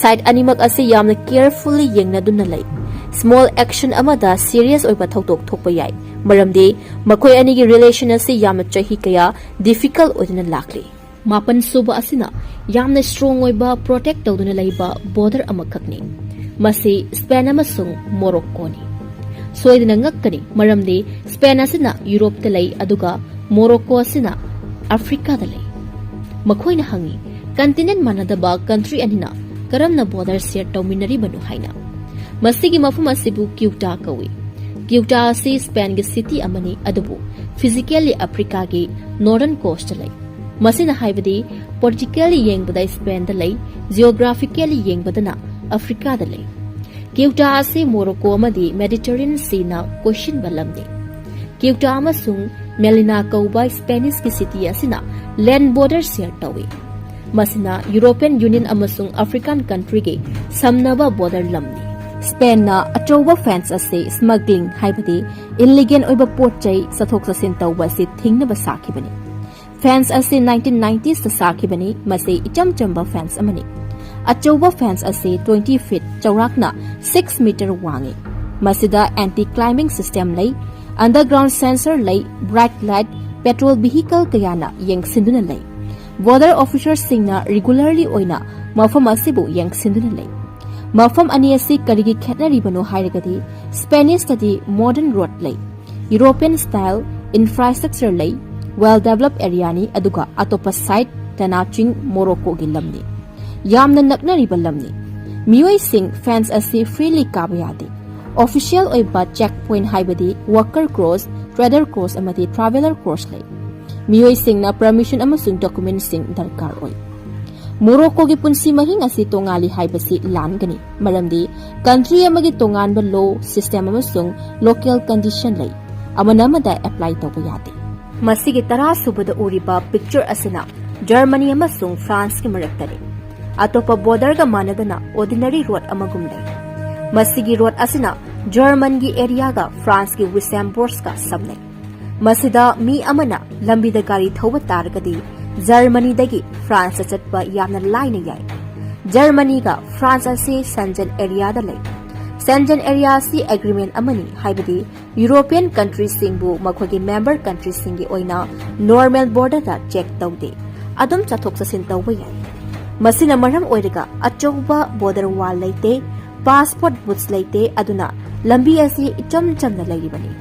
Side ꯑꯅꯤꯃꯛ ꯑꯁꯤ ꯌꯥꯝꯅ carefully ꯌꯦꯡꯅꯗꯨꯅ ꯂꯩ꯫ Small action ꯑꯃꯗ serious ꯑꯣꯏꯕ ꯊꯧꯗꯣꯛ ꯊꯣꯛꯄ ꯌꯥꯏ, ꯃꯔꯝꯗꯤ ꯃꯈꯣꯏ ꯑꯅꯤꯒꯤ relation ꯑꯁꯤ ꯌꯥꯝꯅ ꯆꯍꯤ ꯀꯌꯥ difficult ꯑꯣꯏꯗꯨꯅ ꯂꯥꯛꯂꯤ꯫ ꯃꯥꯄꯟ ꯁꯨꯕ ꯑꯁꯤꯅ ꯌꯥꯝꯅ strong ꯑꯣꯏꯕ, protect ꯇꯧꯗꯨꯅ ꯂꯩꯕ border ꯑꯃꯈꯛꯅꯤ꯫ ꯃꯁꯤ ꯁ꯭ꯄꯦꯟ ꯑꯃꯁꯨꯡ ꯃꯣꯔꯣꯛꯀꯣꯅꯤ꯫ ꯁꯣꯏꯗꯅ ꯉꯛꯀꯅꯤ, ꯃꯔꯝꯗꯤ ꯁ꯭ꯄꯦꯟ ꯑꯁꯤꯅ ꯌꯨꯔꯣꯞꯇ ꯂꯩ, ꯑꯗꯨꯒ ꯃꯣꯔꯣꯛꯀꯣ ꯑꯁꯤꯅ ꯑꯐ꯭ꯔꯤꯀꯥꯗ ꯂꯩ꯫ ꯃꯈꯣꯏꯅ ꯍꯪꯏ, ꯀꯟꯇꯤꯅꯦꯟ ꯃꯥꯟꯅꯗꯕ ꯀꯟꯇ꯭ꯔꯤ ꯑꯅꯤꯅ ꯀꯔꯝꯅ ꯕꯣꯔꯗꯔ ꯁꯦꯌꯔ ꯇꯧꯃꯤꯟꯅꯔꯤꯕꯅꯣ ꯍꯥꯏꯅ꯫ ꯃꯁꯤꯒꯤ ꯃꯐꯝ ꯑꯁꯤꯕꯨ ꯀ꯭ꯌꯨꯇꯥ ꯀꯧꯏ꯫ ꯀ꯭ꯌꯨꯇꯥ ꯑꯁꯤ ꯁ꯭ꯄꯦꯟꯒꯤ ꯁꯤꯇꯤ ꯑꯃꯅꯤ, ꯑꯗꯨꯕꯨ ꯐꯤꯖꯤꯀꯦꯜꯂꯤ ꯑꯐ꯭ꯔꯤꯀꯥꯒꯤ ꯅꯣꯔꯗꯔꯟ ꯀꯣꯁꯇ ꯂꯩ꯫ ꯃꯁꯤꯅ ꯍꯥꯏꯕꯗꯤ, ꯄꯣꯂꯤꯇꯤꯀꯦꯜꯂꯤ ꯌꯦꯡꯕꯗ ꯁ꯭ꯄꯦꯟꯗ ꯂꯩ, ꯖꯤꯑꯣꯒ꯭ꯔꯥꯐꯤꯀꯦꯜꯂꯤ ꯌꯦꯡꯕꯗꯅ ꯑꯐ꯭ꯔꯤꯀꯥꯗ ꯂꯩ꯫ ꯀ꯭ꯌꯨꯇꯥ ꯑꯁꯤ ꯃꯣꯔꯣꯀꯣ ꯑꯃꯗꯤ ꯃꯦꯗꯤꯇꯔꯦꯅꯤꯌꯟ ꯁꯤꯅ ꯀꯣꯏꯁꯤꯟꯕ ꯂꯝꯅꯤ꯫ ꯀ꯭ꯌꯨꯇꯥ ꯑꯃꯁꯨꯡ ꯃꯦꯂꯤꯅꯥ ꯀꯧꯕ ꯁ꯭ꯄꯦꯅꯤꯁꯀꯤ ꯁꯤꯇꯤ ꯑꯁꯤꯅ ꯂꯦꯟ ꯕꯣꯔꯗꯔ ꯁꯦꯌꯔ ꯇꯧꯏ꯫ ꯃꯁꯤꯅ ꯌꯨꯔꯣꯄꯤꯌꯟ ꯌꯨꯅꯤꯌꯟ ꯑꯃꯁꯨꯡ ꯑꯐ꯭ꯔꯤꯀꯥꯟ ꯀꯟꯇ꯭ꯔꯤꯒꯤ ꯁꯝꯅꯕ ꯕꯣꯔꯗꯔ ꯂꯝꯅꯤ꯫ ꯁ꯭ꯄꯦꯟꯅ ꯑꯆꯧꯕ ꯐ꯭ꯔꯥꯟꯁ ꯑꯁꯤ ꯁ꯭ꯃꯒ꯭ꯂꯤꯡ, ꯍꯥꯏꯕꯗꯤ ꯏꯜꯂꯤꯒꯦꯜ ꯑꯣꯏꯕ ꯄꯣꯠ ꯆꯩ ꯆꯠꯊꯣꯛ ꯆꯠꯁꯤꯟ ꯇꯧꯕ ꯑꯁꯤ ꯊꯤꯡꯅꯕ ꯁꯥꯈꯤꯕꯅꯤ꯫ ꯐꯦꯟꯁ ꯑꯁꯤ ꯅꯥꯏꯟꯇꯤꯟ ꯅꯥꯏꯟꯇꯤꯁꯇ ꯁꯥꯈꯤꯕꯅꯤ꯫ ꯃꯁꯤ ꯏꯆꯝ ꯆꯝꯕ ꯐꯦꯟꯁ ꯑꯃꯅꯤ꯫ ꯑꯆꯧꯕ ꯐꯦꯟꯁ ꯑꯁꯤ ꯇ꯭ꯋꯦꯟꯇꯤ ꯐꯤꯠ ꯆꯥꯎꯔꯥꯛꯅ ꯁꯤꯛꯁ ꯃꯤꯇꯔ ꯋꯥꯡꯏ꯫ ꯃꯁꯤꯗ ꯑꯦꯟꯇꯤ ꯀ꯭ꯂꯥꯏꯝꯕꯤꯡ ꯁꯤꯁꯇꯦꯝ ꯂꯩ, ꯑꯟꯗꯔꯒ꯭ꯔꯥꯎꯟꯗ ꯁꯦꯟꯁꯔ ꯂꯩ, ꯕ꯭ꯔꯥꯏꯠ ꯂꯥꯏꯠ, ꯄꯦꯇ꯭ꯔꯣꯜ ꯚꯤꯍꯤꯀꯜ ꯀꯌꯥꯅ ꯌꯦꯡꯁꯤꯟꯗꯨꯅ ꯂꯩ꯫ ꯕꯣꯔꯗꯔ ꯑꯣꯐꯤꯁꯔꯁꯤꯡꯅ ꯔꯤꯒꯨꯂꯔꯂꯤ ꯑꯣꯏꯅ ꯃꯐꯝ ꯑꯁꯤꯕꯨ ꯌꯦꯡꯁꯤꯟꯗꯨꯅ ꯂꯩ꯫ ꯃꯐꯝ ꯑꯅꯤ ꯑꯁꯤ ꯀꯔꯤꯒꯤ ꯈꯦꯠꯅꯔꯤꯕꯅꯣ ꯍꯥꯏꯔꯒꯗꯤ, ꯁ꯭ꯄꯦꯅꯤꯁꯇꯗꯤ ꯃꯣꯗꯔꯟ ꯔꯣꯗ ꯂꯩ, ꯌꯨꯔꯣꯄꯤꯌꯟ ꯁ꯭ꯇꯥꯏꯜ ꯏꯟꯐ꯭ꯔꯥꯁ꯭ꯇ꯭ꯔꯛꯆꯔ ꯂꯩ, ꯋꯦꯜ ꯗꯦꯚꯂꯞ ꯑꯦꯔꯤꯌꯥꯅꯤ, ꯑꯗꯨꯒ ꯑꯇꯣꯞꯄ ꯁꯥꯏꯠ ꯇꯅꯥꯆꯤꯡ ꯃꯣꯔꯣꯀꯣꯒꯤ ꯂꯝꯅꯤ꯫ ꯌꯥꯝꯅ ꯅꯛꯅꯔꯤꯕ ꯂꯝꯅꯤ꯫ ꯃꯤꯑꯣꯏꯁꯤꯡ ꯐꯦꯟꯁ ꯑꯁꯤ ꯐ꯭ꯔꯤꯂꯤ ꯀꯥꯕ ꯌꯥꯗꯦ꯫ ꯑꯣꯐꯤꯁꯤꯌꯦꯜ ꯑꯣꯏꯕ ꯆꯦꯛ ꯄꯣꯏꯟꯠ, ꯍꯥꯏꯕꯗꯤ ꯋꯥꯀꯔ ꯀ꯭ꯔꯣꯁ, ꯇ꯭ꯔꯦꯗꯔ ꯀ꯭ꯔꯣꯁ ꯑꯃꯗꯤ ꯇ꯭ꯔꯥꯚꯦꯂꯔ ꯀ꯭ꯔꯣꯁ ꯂꯩ꯫ ꯃꯤꯑꯣꯏꯁꯤꯡꯅ ꯄꯔꯃꯤꯁꯟ ꯑꯃꯁꯨꯡ ꯗꯣꯀꯨꯃꯦꯟꯠꯁꯤꯡ ꯗꯔꯀꯥꯔ ꯑꯣꯏ꯫ ꯃꯣꯔꯣꯀꯣꯒꯤ ꯄꯨꯟꯁꯤ ꯃꯍꯤꯡ ꯑꯁꯤ ꯇꯣꯉꯥꯜꯂꯤ ꯍꯥꯏꯕꯁꯤ ꯂꯥꯟꯒꯅꯤ, ꯃꯔꯝꯗꯤ ꯀꯟꯇ꯭ꯔꯤ ꯑꯃꯒꯤ ꯇꯣꯉꯥꯟꯕ ꯂꯣ ꯁꯤꯁꯇꯦꯝ ꯑꯃꯁꯨꯡ ꯂꯣꯀꯦꯜ ꯀꯟꯗꯤꯁꯟ ꯂꯩ, ꯑꯃꯅ ꯑꯃꯗ ꯑꯦꯄ꯭ꯂꯥꯏ ꯇꯧꯕ ꯌꯥꯗꯦ꯫ ꯃꯁꯤꯒꯤ ꯇꯔꯥꯁꯨꯕꯗ ꯎꯔꯤꯕ ꯄꯤꯛꯆꯔ ꯑꯁꯤꯅ ꯖꯔꯃꯅꯤ ꯑꯃꯁꯨꯡ ꯐ꯭ꯔꯥꯟꯁꯀꯤ ꯃꯔꯛꯇꯅꯤ꯫ ꯑꯇꯣꯞꯄ ꯕꯣꯔꯗꯔꯒ ꯃꯥꯟꯅꯗꯅ ꯑꯣꯔꯗꯤꯅꯔꯤ ꯔꯣꯗ ꯑꯃꯒꯨꯝ ꯂꯩ꯫ ꯃꯁꯤꯒꯤ ꯔꯣꯗ ꯑꯁꯤꯅ ꯖꯔꯃꯟꯒꯤ ꯑꯦꯔꯤꯌꯥꯒ ꯐ꯭ꯔꯥꯟꯁꯀꯤ ꯋꯤꯁꯦꯝꯕꯣꯔꯁꯀ ꯁꯝꯅꯩ꯫ ꯃꯁꯤꯗ ꯃꯤ ꯑꯃꯅ ꯂꯝꯕꯤꯗ ꯒꯥꯔꯤ ꯊꯧꯕ ꯇꯥꯔꯒꯗꯤ ꯖꯔꯃꯅꯤꯗꯒꯤ ꯐ꯭ꯔꯥꯟꯁꯇ ꯆꯠꯄ ꯌꯥꯝꯅ ꯂꯥꯏꯅ ꯌꯥꯏ꯫ ꯖꯔꯃꯅꯤꯒ ꯐ꯭ꯔꯥꯟꯁ ꯑꯁꯤ ꯁꯦꯟꯖꯟ ꯑꯦꯔꯤꯌꯥꯗ ꯂꯩ꯫ ꯁꯦꯟꯖꯟ ꯑꯦꯔꯤꯌꯥ ꯑꯁꯤ ꯑꯦꯒ꯭ꯔꯤꯃꯦꯟ ꯑꯃꯅꯤ, ꯍꯥꯏꯕꯗꯤ ꯌꯨꯔꯣꯄꯤꯌꯟ ꯀꯟꯇ꯭ꯔꯤꯁꯤꯡꯕꯨ ꯃꯈꯣꯏꯒꯤ ꯃꯦꯝꯕꯔ ꯀꯟꯇ꯭ꯔꯤꯁꯤꯡꯒꯤ ꯑꯣꯏꯅ ꯅꯣꯔꯃꯦꯜ ꯕꯣꯔꯗꯔꯗ ꯆꯦꯛ ꯇꯧꯗꯦ꯫ ꯑꯗꯨꯝ ꯆꯠꯊꯣꯛ ꯆꯠꯁꯤꯟ ꯇꯧꯕ ꯌꯥꯏ꯫ ꯃꯁꯤꯅ ꯃꯔꯝ ꯑꯣꯏꯔꯒ ꯑꯆꯧꯕ ꯕꯣꯔꯗꯔ ꯋꯥꯜ ꯂꯩꯇꯦ꯫ ꯄꯥꯁꯄꯣꯔꯠ ꯕꯨꯠꯁ ꯂꯩꯇꯦ, ꯑꯗꯨꯅ ꯂꯝꯕꯤ ꯑꯁꯤ ꯏꯆꯝ ꯆꯝꯅ ꯂꯩꯔꯤꯕꯅꯤ꯫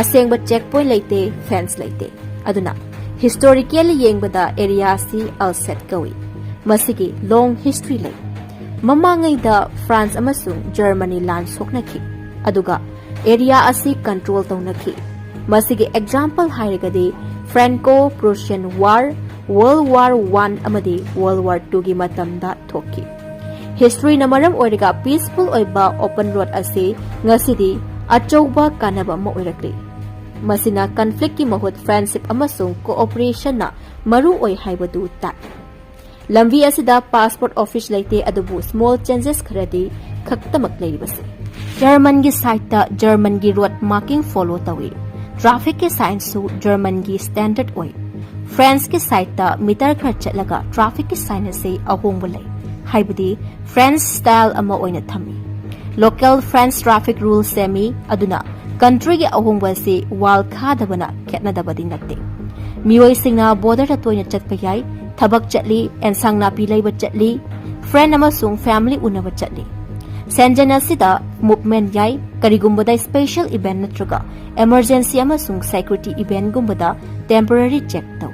ꯑꯁꯦꯡꯕ ꯆꯦꯛ ꯄꯣꯏꯟꯠ ꯂꯩꯇꯦ, ꯐꯦꯟꯁ ꯂꯩꯇꯦ꯫ ꯑꯗꯨꯅ ꯍꯤꯁꯇꯣꯔꯤꯀꯦꯜꯂꯤ ꯌꯦꯡꯕꯗ ꯑꯦꯔꯤꯌꯥ ꯑꯁꯤ ꯑꯜꯁꯦꯠ ꯀꯧꯏ꯫ ꯃꯁꯤꯒꯤ ꯂꯣꯡ ꯍꯤꯁꯇ꯭ꯔꯤ ꯂꯩ꯫ ꯃꯃꯥꯡꯉꯩꯗ ꯐ꯭ꯔꯥꯟꯁ ꯑꯃꯁꯨꯡ ꯖꯔꯃꯅꯤ ꯂꯥꯟ ꯁꯣꯛꯅꯈꯤ, ꯑꯗꯨꯒ ꯑꯦꯔꯤꯌꯥ ꯑꯁꯤ ꯀꯟꯇ꯭ꯔꯣꯜ ꯇꯧꯅꯈꯤ꯫ ꯃꯁꯤꯒꯤ ꯑꯦꯛꯖꯥꯝꯄꯜ ꯍꯥꯏꯔꯒꯗꯤ ꯐ꯭ꯔꯦꯟꯀꯣ ꯄ꯭ꯔꯨꯁꯤꯌꯟ ꯋꯥꯔ, ꯋꯥꯔꯜꯗ ꯋꯥꯔ ꯋꯥꯟ ꯑꯃꯗꯤ ꯋꯥꯔꯜꯗ ꯋꯥꯔ ꯇꯨꯒꯤ ꯃꯇꯝꯗ ꯊꯣꯛꯈꯤ꯫ ꯍꯤꯁꯇ꯭ꯔꯤꯅ ꯃꯔꯝ ꯑꯣꯏꯔꯒ ꯄꯤꯁꯐꯨꯜ ꯑꯣꯏꯕ ꯑꯣꯄꯟ ꯔꯣꯗ ꯑꯁꯤ ꯉꯁꯤꯗꯤ ꯑꯆꯧꯕ ꯀꯥꯟꯅꯕ ꯑꯃ ꯑꯣꯏꯔꯛꯂꯤ꯫ ꯃꯁꯤꯅ ꯀꯟꯐ꯭ꯂꯤꯛꯀꯤ ꯃꯍꯨꯠ ꯐ꯭ꯔꯦꯟꯁꯤꯞ ꯑꯃꯁꯨꯡ ꯀꯣꯑꯣꯄꯔꯦꯁꯟꯅ ꯃꯔꯨ ꯑꯣꯏ ꯍꯥꯏꯕꯗꯨ ꯇꯥꯛꯏ꯫ ꯂꯝꯕꯤ ꯑꯁꯤꯗ ꯄꯥꯁꯄꯣꯔꯠ ꯑꯣꯐꯤꯁ ꯂꯩꯇꯦ, ꯑꯗꯨꯕꯨ ꯁ꯭ꯃꯣꯜ ꯆꯦꯟꯖꯦꯁ ꯈꯔꯗꯤ ꯈꯛꯇꯃꯛ ꯂꯩꯔꯤꯕꯁꯤ꯫ ꯖꯔꯃꯟꯒꯤ ꯁꯥꯏꯠꯇ ꯖꯔꯃꯟꯒꯤ ꯔꯣꯗ ꯃꯥꯔꯀꯤꯡ ꯐꯣꯂꯣ ꯇꯧꯏ꯫ ꯇ꯭ꯔꯥꯐꯤꯛꯀꯤ ꯁꯥꯏꯟꯁꯨ ꯖꯔꯃꯟꯒꯤ ꯁ꯭ꯇꯦꯟꯗꯔꯗ ꯑꯣꯏ꯫ ꯐ꯭ꯔꯦꯟꯁꯀꯤ ꯁꯥꯏꯠꯇ ꯃꯤꯇꯔ ꯈꯔ ꯆꯠꯂꯒ ꯇ꯭ꯔꯥꯐꯤꯛꯀꯤ ꯁꯥꯏꯟ ꯑꯁꯤ ꯑꯍꯣꯡꯕ ꯂꯩ, ꯍꯥꯏꯕꯗꯤ ꯐ꯭ꯔꯦꯟꯁ ꯁ꯭ꯇꯥꯏꯜ ꯑꯃ ꯑꯣꯏꯅ ꯊꯝꯃꯤ꯫ ꯂꯣꯀꯦꯜ ꯐ꯭ꯔꯦꯟꯁ ꯇ꯭ꯔꯥꯐꯤꯛ ꯔꯨꯜ ꯁꯦꯝꯃꯤ, ꯑꯗꯨꯅ ꯀꯟꯇ꯭ꯔꯤꯒꯤ ꯑꯍꯣꯡꯕ ꯑꯁꯤ ꯋꯥꯜ ꯈꯥꯗꯕꯅ ꯈꯦꯠꯅꯗꯕꯗꯤ ꯅꯠꯇꯦ꯫ ꯃꯤꯑꯣꯏꯁꯤꯡꯅ ꯕꯣꯔꯗꯔꯗ ꯇꯣꯏꯅ ꯆꯠꯄ ꯌꯥꯏ, ꯊꯕꯛ ꯆꯠꯂꯤ, ꯑꯦꯟꯁꯥꯡ ꯅꯥꯄꯤ ꯂꯩꯕ ꯆꯠꯂꯤ, ꯐ꯭ꯔꯦꯟ ꯑꯃꯁꯨꯡ ꯐꯦꯃꯤꯂꯤ ꯎꯅꯕ ꯆꯠꯂꯤ꯫ ꯁꯦꯟꯖꯦꯟ ꯑꯁꯤꯗ ꯃꯨꯚꯃꯦꯟꯠ ꯌꯥꯏ, ꯀꯔꯤꯒꯨꯝꯕꯗ ꯁ꯭ꯄꯦꯁꯦꯜ ꯏꯚꯦꯟꯠ ꯅꯠꯇ꯭ꯔꯒ ꯏꯃꯔꯖꯦꯟꯁꯤ ꯑꯃꯁꯨꯡ ꯁꯦꯀ꯭ꯌꯨꯔꯤꯇꯤ ꯏꯚꯦꯟꯠꯒꯨꯝꯕꯗ ꯇꯦꯝꯄꯣꯔꯔꯤ ꯆꯦꯛ ꯇꯧ꯫